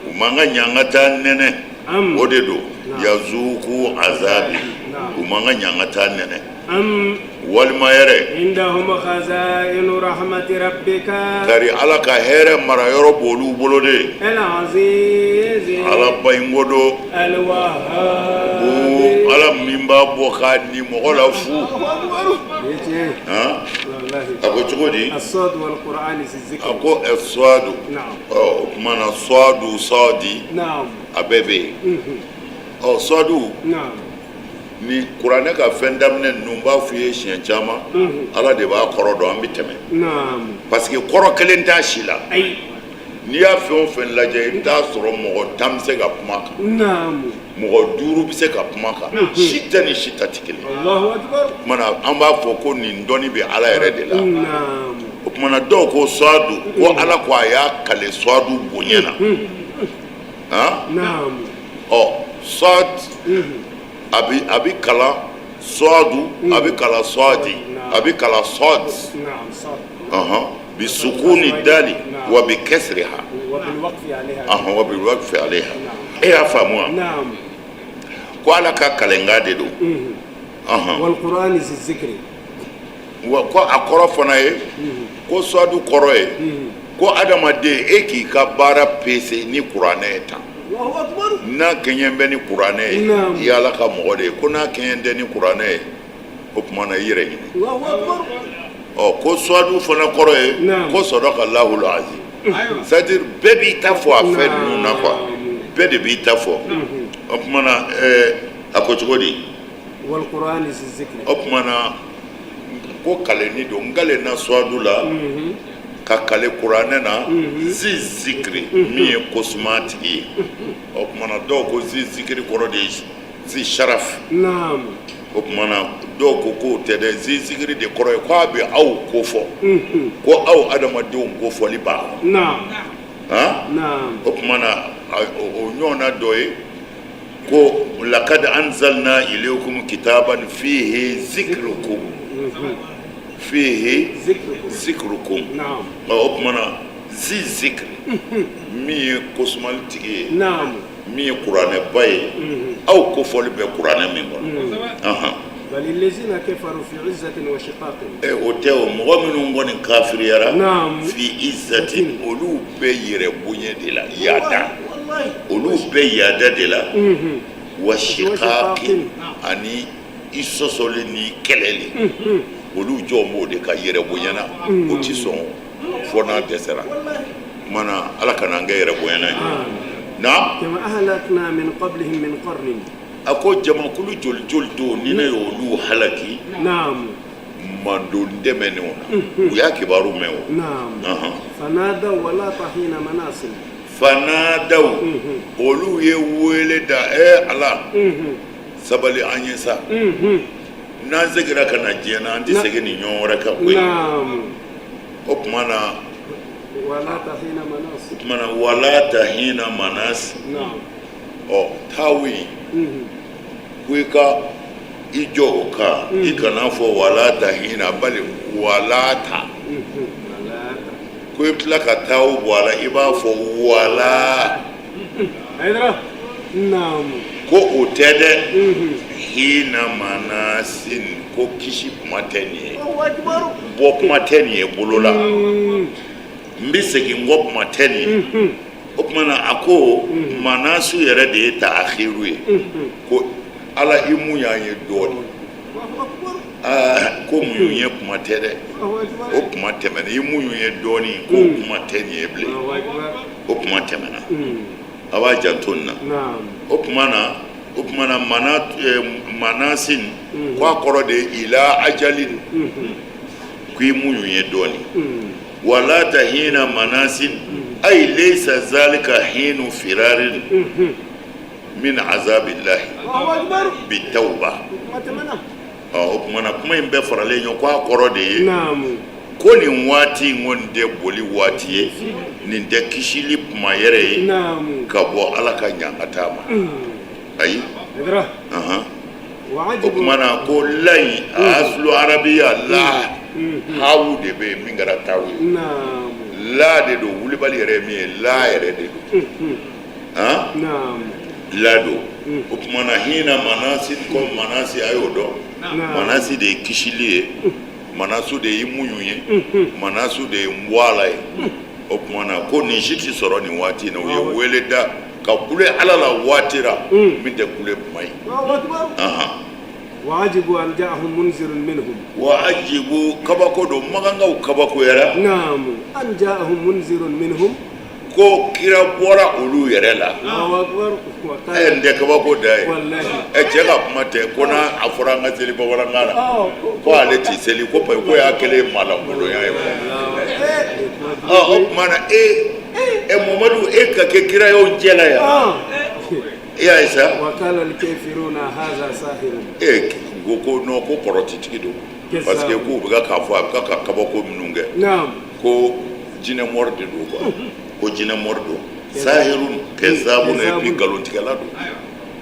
Speaker 1: u ma n ka ɲangata nɛnɛ. O de don yazuku azabi, u ma n ka ɲangata nɛnɛ.
Speaker 2: Am.
Speaker 1: Walima yɛrɛ.
Speaker 2: Indahum khazainu rahmati rabbika.
Speaker 1: Tari Ala ka hɛrɛ mara yɔrɔ b'olu bolo de.
Speaker 2: El aziz.
Speaker 1: Ala ba in ko don.
Speaker 2: Al wahhab.
Speaker 1: Ko Ala min b'a bɔ k'a di mɔgɔ la fu. A ko cogo di?
Speaker 2: As-sad wal Qur'an
Speaker 1: zikr. A ko as-sadu.
Speaker 2: Naam.
Speaker 1: Ɔ, o tuma na sadu sadi.
Speaker 2: Naam.
Speaker 1: A bɛɛ bɛ yen. Ɔ, sadu.
Speaker 2: Naam.
Speaker 1: Ni kuranɛ ka fɛn daminɛ ninnu, n b'a f'i ye siɲɛ caman, Ala de b'a kɔrɔ dɔn, an bɛ tɛmɛ, parce que kɔrɔ kelen t'a si la. N'i y'a fɛn o fɛn lajɛ, i bɛ taa sɔrɔ mɔgɔ 10 bɛ se ka kuma kan, mɔgɔ 5 bɛ se ka kuma kan, si tɛ ni si ta tɛ kelen. O tuma na an b'a fɔ ko nin dɔnni bɛ Ala yɛrɛ de la. O tuma na dɔw ko suwadu, ko Ala ko a y'a kale suwadu bonya na. Ɔ, suwadu a bɛ kalan suwadu, a bɛ kalan suwadi, a bɛ kalan sɔd, bi sukuni dali wa bi kasriha, wa bil waqfi alayha. E y'a faamu wa? Ko Ala ka kalenkan de don.
Speaker 2: Wal zikri.
Speaker 1: Wa ko a kɔrɔ fana ye ko suwadu kɔrɔ ye ko adamaden, e k'i ka baara pese ni kuranɛ ye tan, n'a kɛɲɛ bɛ ni kuranɛ ye, i ye Ala ka mɔgɔ de ye. Ko n'a kɛɲɛ tɛ ni kuranɛ ye, o tuma na i yɛrɛ ɲini. Ɔ, ko suwadu fana kɔrɔ ye ko sadaka lahul azim, c'est à dire bɛɛ b'i ta fɔ a fɛn ninnu na quoi, bɛɛ de b'i ta fɔ. O tuma na a ko cogo di? O tuma na ko kalenni don, n kalenna suwadu la ka kale kuranɛ na, zi zikiri, min ye kosuma tigi ye. O tuma na dɔw ko zi zikiri kɔrɔ de ye zi sharaf. O tuma na dɔw ko k'o tɛ dɛ, zi zikiri de kɔrɔ ye ko a bɛ aw kofɔ, ko aw adamadenw kofɔli b'a kɔnɔ. O tuma na o ɲɔgɔnna dɔ ye ko lakad anzalna ilaykum kitaban fihi zikrukum, fihi zikrukum. O tuma na zi zikri, min ye kosumali tigi ye, min ye kuranɛba ye, aw kofɔli bɛ kuranɛ min kɔnɔ. O tɛ o mɔgɔ minnu kɔni kafiriyara, fi izzati, olu bɛ yɛrɛ bonya de la yaada, olu bɛ yaada de la, wa shiqaqin, ani i sɔsɔli ni kɛlɛli, olu jɔn b'o de ka yɛrɛ bonya na, o tɛ sɔn fo n'a dɛsɛra. Tuma na Ala kana an kɛ yɛrɛ bonyana ye. Naam. A ko jamakulu joli joli don ni ne y'olu halaki mantɔn tɛmɛnenw na, u y'a kibaru mɛn o. Fanadaw, olu ye wele da: e Ala, sabali an ye sa, n'an seginna ka na diɲɛ na, an tɛ segin ni ɲɔgɔn wɛrɛ kan koyi. O tuma na O tuma na walata hina manas, ɔ taawu in, ko i ka i jɔ o kan, i kana fɔ walata hina, bali walata, ko i bɛ tila ka taawu bɔ a la, i b'a fɔ wala, ko o tɛ dɛ, hina manasin, ko kisi kuma tɛ nin ye, bɔ kuma tɛ nin ye bolo la, n bɛ segin kɔ kuma tɛ nin ye. O tuma na a ko manasu yɛrɛ de ye taakhiru ye, ko ala i muɲu an ye dɔɔnin. Aa, ko muɲu ye kuma tɛ dɛ, o kuma tɛmɛna. I muɲu ye dɔɔnin, ko kuma tɛ nin ye bilen, o kuma tɛmɛna. A b'a janto nin na. O tuma na manasin, ko a kɔrɔ de ye ila ajalin, ko i muɲu ye dɔɔnin. Walata hina manasin ay laysa zalika hinu firarin min azabillahi bitawba. O tuma na kuma in bɛɛ faralen ɲɔgɔn, ko a kɔrɔ de ye ko nin waati in kɔni tɛ boli waati ye, nin tɛ kisili kuma yɛrɛ ye ka bɔ Ala ka ɲangata ma, ayi. O tuma na ko layi a asulu arabiya la, hawu de bɛ yen min kɛra tawu ye, la de don. Wulibali yɛrɛ ye min ye, la yɛrɛ de don, la don. O tuma na hina manasi, ko manasi a y'o dɔn, manasi de ye kisili ye, manasu de ye muɲu ye, manasu de ye n bɔ a la ye. O tuma na ko nin si tɛ sɔrɔ nin waati in na. U ye wele da ka kule Ala la waati la min tɛ kule kuma ye.
Speaker 2: Wa ajibu an ja'ahum munzirun minhum.
Speaker 1: Wa ajibu, kabako don, makankaw kabakoyara.
Speaker 2: Naamu, an ja'ahum munzirun minhum.
Speaker 1: Ko kira bɔra olu yɛrɛ la. Ɛ, nin tɛ kabako da ye. Ɛ, cɛ ka kuma tɛ ko n'a a fɔra an ka seli bamanankan na, ko ale ti seli, ko parce que ko y'a kɛlen maalankolonya ye. Ɔ, o tuma na e ɛ Mamadu, e ka kɛ kira ye o cɛla yan, e y'a ye sa.
Speaker 2: Wa qala al-kafiruna hadha sahirun.
Speaker 1: E ko non, ko kɔrɔtitigi don, parce que k'u bɛ k'a fɔ a bɛ ka kabako minnu kɛ, ko jinɛ mori de don quoi, ko jinɛ mori don, sahirun kazabun, et puis nkalontigɛla don.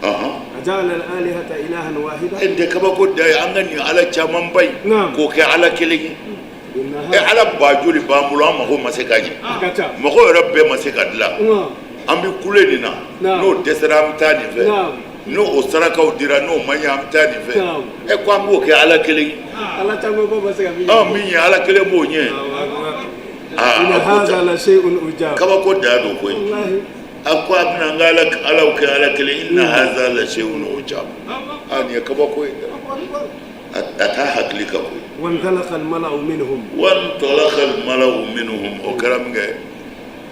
Speaker 2: Aja'ala al-alihata ilahan wahida.
Speaker 1: E tɛ kabako da ye, an ka nin ala camanba in k'o kɛ ala kelen ye. E, ala ba joli b'an bolo, an mago ma se ka ɲɛ, mago yɛrɛ bɛɛ ma se ka dilan. An bɛ kule nin na, n'o dɛsɛra an bɛ taa nin fɛ, n'o o sarakaw dira, n'o ma ɲɛ an bɛ taa nin fɛ. Ɛ, ko an b'o kɛ ala kelen ye.
Speaker 2: Ala caman ko ma se ka min
Speaker 1: ɲɛ, min ye ala kelen b'o ɲɛ.
Speaker 2: Aa, hadha la shay'un ujab.
Speaker 1: Kabako da don koyi. A ko a bɛna an ka ala alaw kɛ ala kelen. Inna hadha la shay'un ujab. A, nin ye kabako ye, a t'a hakili kan koyi.
Speaker 2: Wantalaka al-mala'u minhum.
Speaker 1: Wantalaka al-mala'u minhum, o kɛra min kɛ,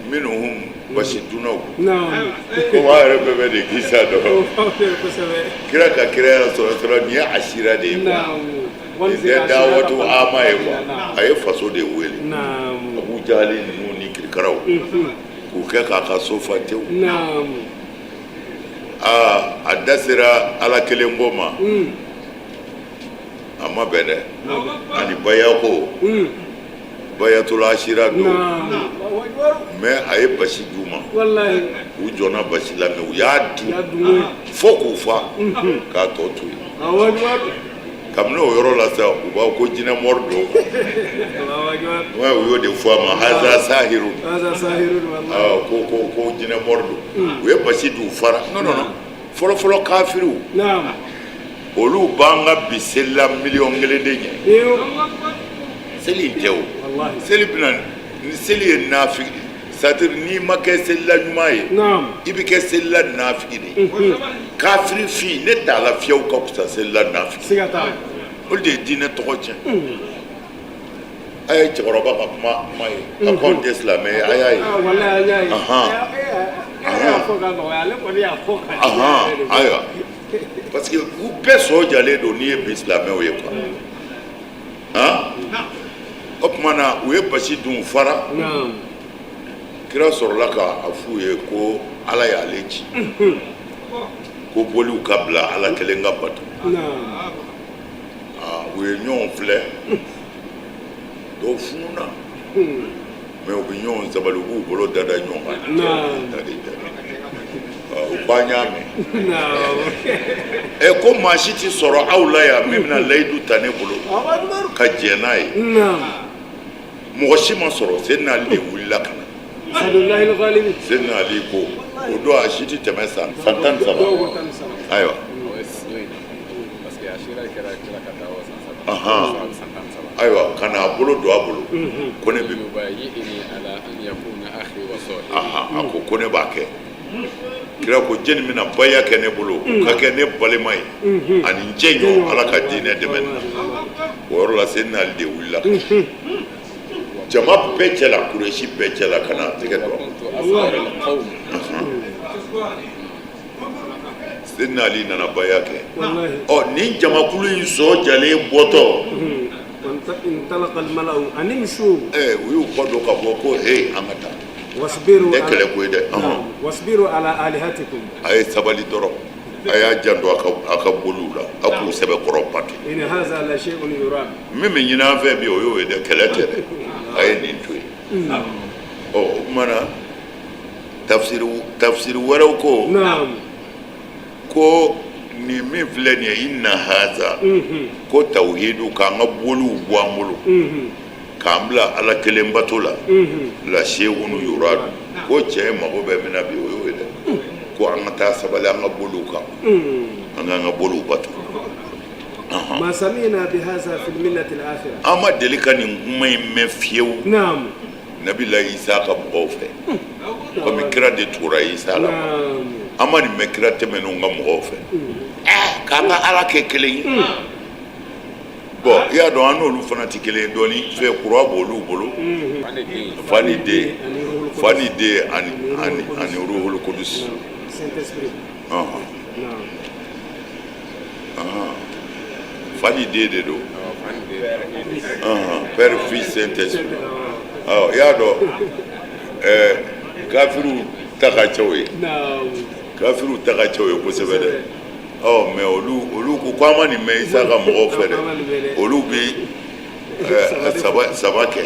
Speaker 1: minhum, basi dunnaw. Komi an yɛrɛ bɛɛ bɛ de kisa dɔn, kira ka kiraya sɔrɔ nin ye asira de ye quoi, nin tɛ dawatu ama ye quoi. A ye faso de wele, Abu Jahali ninnu ni kirikaraw, k'u kɛ k'a ka so fa tewu. Aa, a da sera ala kelen ko ma, a ma bɛn dɛ, ani bayako bayatul asira don. Mais a ye basi d'u ma, u jɔnna basi la, mais u y'a dun fo k'u fa k'a tɔ to yen. Kabini o yɔrɔ la sa, u b'a ko jinɛ mori don. U y'o de fɔ a ma, haza sahiru, ko jinɛ mori don. U ye basi dun fara. Non, non, non, fɔlɔ fɔlɔ kafiriw, olu b'an ka bi selila miliyɔn 1 de ɲɛ. Seli in tɛ o seli bɛna ni seli ye nafigi, c'est à dire n'i ma kɛ selila ɲuman ye, i bɛ kɛ selila nafigi de ye, kafiri fin. Ne t'a la fiyewu, ka fisa selila nafigi. Olu de ye diinɛ tɔgɔ tiɲɛ. A ye cɛkɔrɔba ka kuma ye, a ko anw tɛ silamɛ ye, a y'a ye. Ayiwa, parce que u bɛɛ sɔ jalen don n'i ye bi silamɛw ye quoi. Han, o tuma na u ye basi dun fara. Kira sɔrɔla ka a f'u ye ko Ala y'ale ci, ko boliw ka bila, Ala kelen ka bato. U ye ɲɔgɔn filɛ, dɔw fununa. Mais u bɛ ɲɔgɔn sabali, u b'u bolo da da ɲɔgɔn kan. U k'an y'a mɛn. Ɛ, ko maa si tɛ sɔrɔ aw la yan min bɛna layidu ta ne bolo ka jɛn n'a ye. Mɔgɔ si ma sɔrɔ. Seydina Ali de wulila ka na. Seydina Ali ko o don, a si tɛ tɛmɛ san 13. Ayiwa, ayiwa, ka na a bolo don a bolo ko ne bɛ, a ko ko ne b'a kɛ. Kira ko jɛni bɛna baya kɛ ne bolo ka kɛ ne balima ye ani n jɛɲɔgɔn Ala ka diinɛ dɛmɛ na? O yɔrɔ la, Seydina Ali de wulila jama bɛɛ cɛ la, Kuresi bɛɛ cɛ la, ka na a tɛgɛ don. Seydina Ali nana baya kɛ. Ɔ, nin jamakulu in sɔn jalen bɔtɔ, u y'u kɔ don ka bɔ ko he, an ka taa. Tɛ kɛlɛ ko ye dɛ.
Speaker 2: Wasbiru ala alihatikum.
Speaker 1: A ye sabali dɔrɔn, a y'a janto a ka boliw la, a k'u sɛbɛkɔrɔ bato.
Speaker 2: In haza la shay'un yurad.
Speaker 1: Min bɛ ɲini an fɛ bi, o y'o ye dɛ, kɛlɛ tɛ dɛ, a ye nin to yen. Ɔ, o tuma na, tafsiri wɛrɛw ko ko nin min filɛ nin ye, inna haza, ko tawhidu, k'an ka boliw bɔ an bolo k'an bila Ala kelen bato la, la shay'un yurad, ko cɛ mago bɛ min na bi, o y'o ye dɛ, ko an ka taa sabali an ka boliw kan, an k'an ka boliw bato.
Speaker 2: Ma sami'na bi haza fil millati al akhirah.
Speaker 1: An ma deli ka nin kuma in mɛn fiyewu Nabila Isa ka mɔgɔw fɛ, komi kira de tugura Isa la. An ma nin mɛn kira tɛmɛnenw ka mɔgɔw fɛ, k'an ka Ala kɛ kelen ye. Bon, i y'a dɔn, an n'olu fana tɛ kelen ye dɔɔni fɛ. Kura b'olu bolo, fa ni den, fa ni den ani ruhul kudus. Fa ni den de don, Père, Fils, Saint-Esprit. I y'a dɔn, kafiriw ta ka ca o ye, kafiriw ta ka ca o ye kosɛbɛ dɛ. Ɔ, mais olu ko an ma nin mɛn Isa ka mɔgɔw fɛ dɛ. Olu bɛ saba saba kɛ.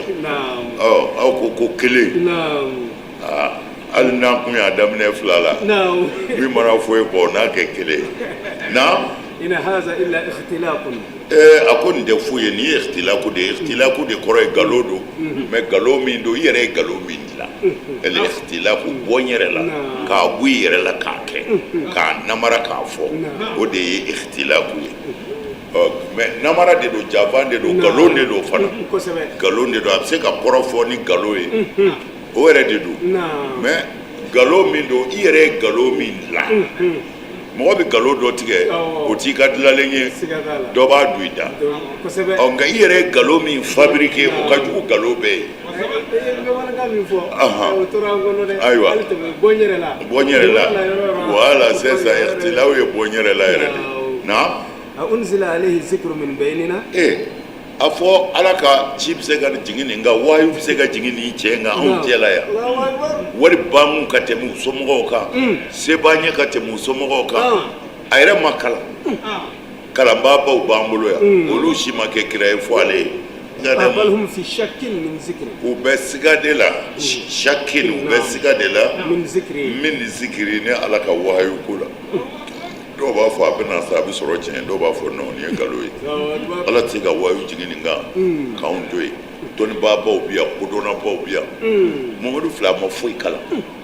Speaker 1: Ɔ, aw ko ko kelen. Aa, hali n'an kun y'a daminɛ fila la, min mana fɔ e kɔ, n'a kɛ kelen na.
Speaker 2: In haza illa ikhtilaqun.
Speaker 1: A ko nin tɛ foyi ye, nin ye ikhtilaku de ye. Ikhtilaku de kɔrɔ ye nkalon don, mais nkalon min don, i yɛrɛ ye nkalon min dilan. El ikhtilaku, bɔ n yɛrɛ la, k'a bɔ i yɛrɛ la, k'a kɛ, k'a namara, k'a fɔ, o de ye ikhtilaku ye. Ɔ, mais namara de don, janfa de don, nkalon de don fana, nkalon de don. A bɛ se ka kɔrɔ fɔ ni nkalon ye, o yɛrɛ de don. Mais nkalon min don, i yɛrɛ ye nkalon min dilan. Mɔgɔ bɛ nkalon dɔ tigɛ, o t'i ka dilanlen ye, dɔ b'a don i da. Ɔ, nka i yɛrɛ ye nkalon min fabriquer, o ka jugu nkalon bɛɛ ye. Ayiwa, bɔ n yɛrɛ la, voilà, c'est ça. Ikhtilaw ye bɔ n yɛrɛ la yɛrɛ de na.
Speaker 2: Unzila alayhi zikru min baynina.
Speaker 1: Ee, a fɔ Ala ka ci bɛ se ka jigin nin kan, wahayu bɛ se ka jigin nin cɛ kan anw cɛ la yan. Wari b'an kun ka tɛmɛ u somɔgɔw kan, se b'an ye ka tɛmɛ u somɔgɔw kan. A yɛrɛ ma kalan, kalanbaabaw b'an bolo yan, olu si ma kɛ kira ye fo ale ye.
Speaker 2: Bal hum fi shakkin min zikri.
Speaker 1: U bɛ siga de la, shakkin, u bɛ siga de la.
Speaker 2: Min zikri.
Speaker 1: Min zikri, ne Ala ka wahayu ko la. Dɔw b'a fɔ a bɛna sa, a bɛ sɔrɔ tiɲɛ, dɔw b'a fɔ non, nin ye nkalon ye, Ala tɛ se ka wahayu jigin nin kan k'anw to yen. Dɔnnibaabaw bɛ yan, kodɔnnabaw bɛ yan. Mamadu filɛ, a ma foyi kalan,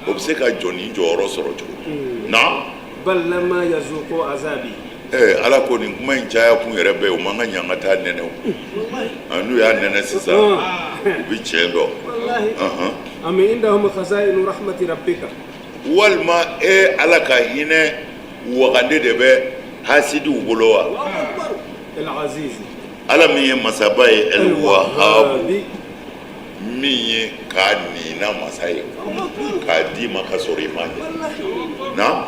Speaker 1: o bɛ se ka jɔ nin jɔyɔrɔ sɔrɔ cogo di? Na
Speaker 2: bal lamma yazuqu azabi.
Speaker 1: Ala ko nin kuma in caya kun yɛrɛ bɛɛ, o man ka ɲɛ an ka taa nɛnɛ o. N'u y'a nɛnɛ sisan, u bɛ tiɲɛ dɔn.
Speaker 2: Am indahum khaza'inu rahmati rabbika.
Speaker 1: Walima e Ala ka hinɛ wagande de bɛ hasidiw bolo wa? Ala min ye masaba ye, el wahabu, min ye k'a nina masa ye, k'a d'i ma ka sɔrɔ i ma ɲɛ na.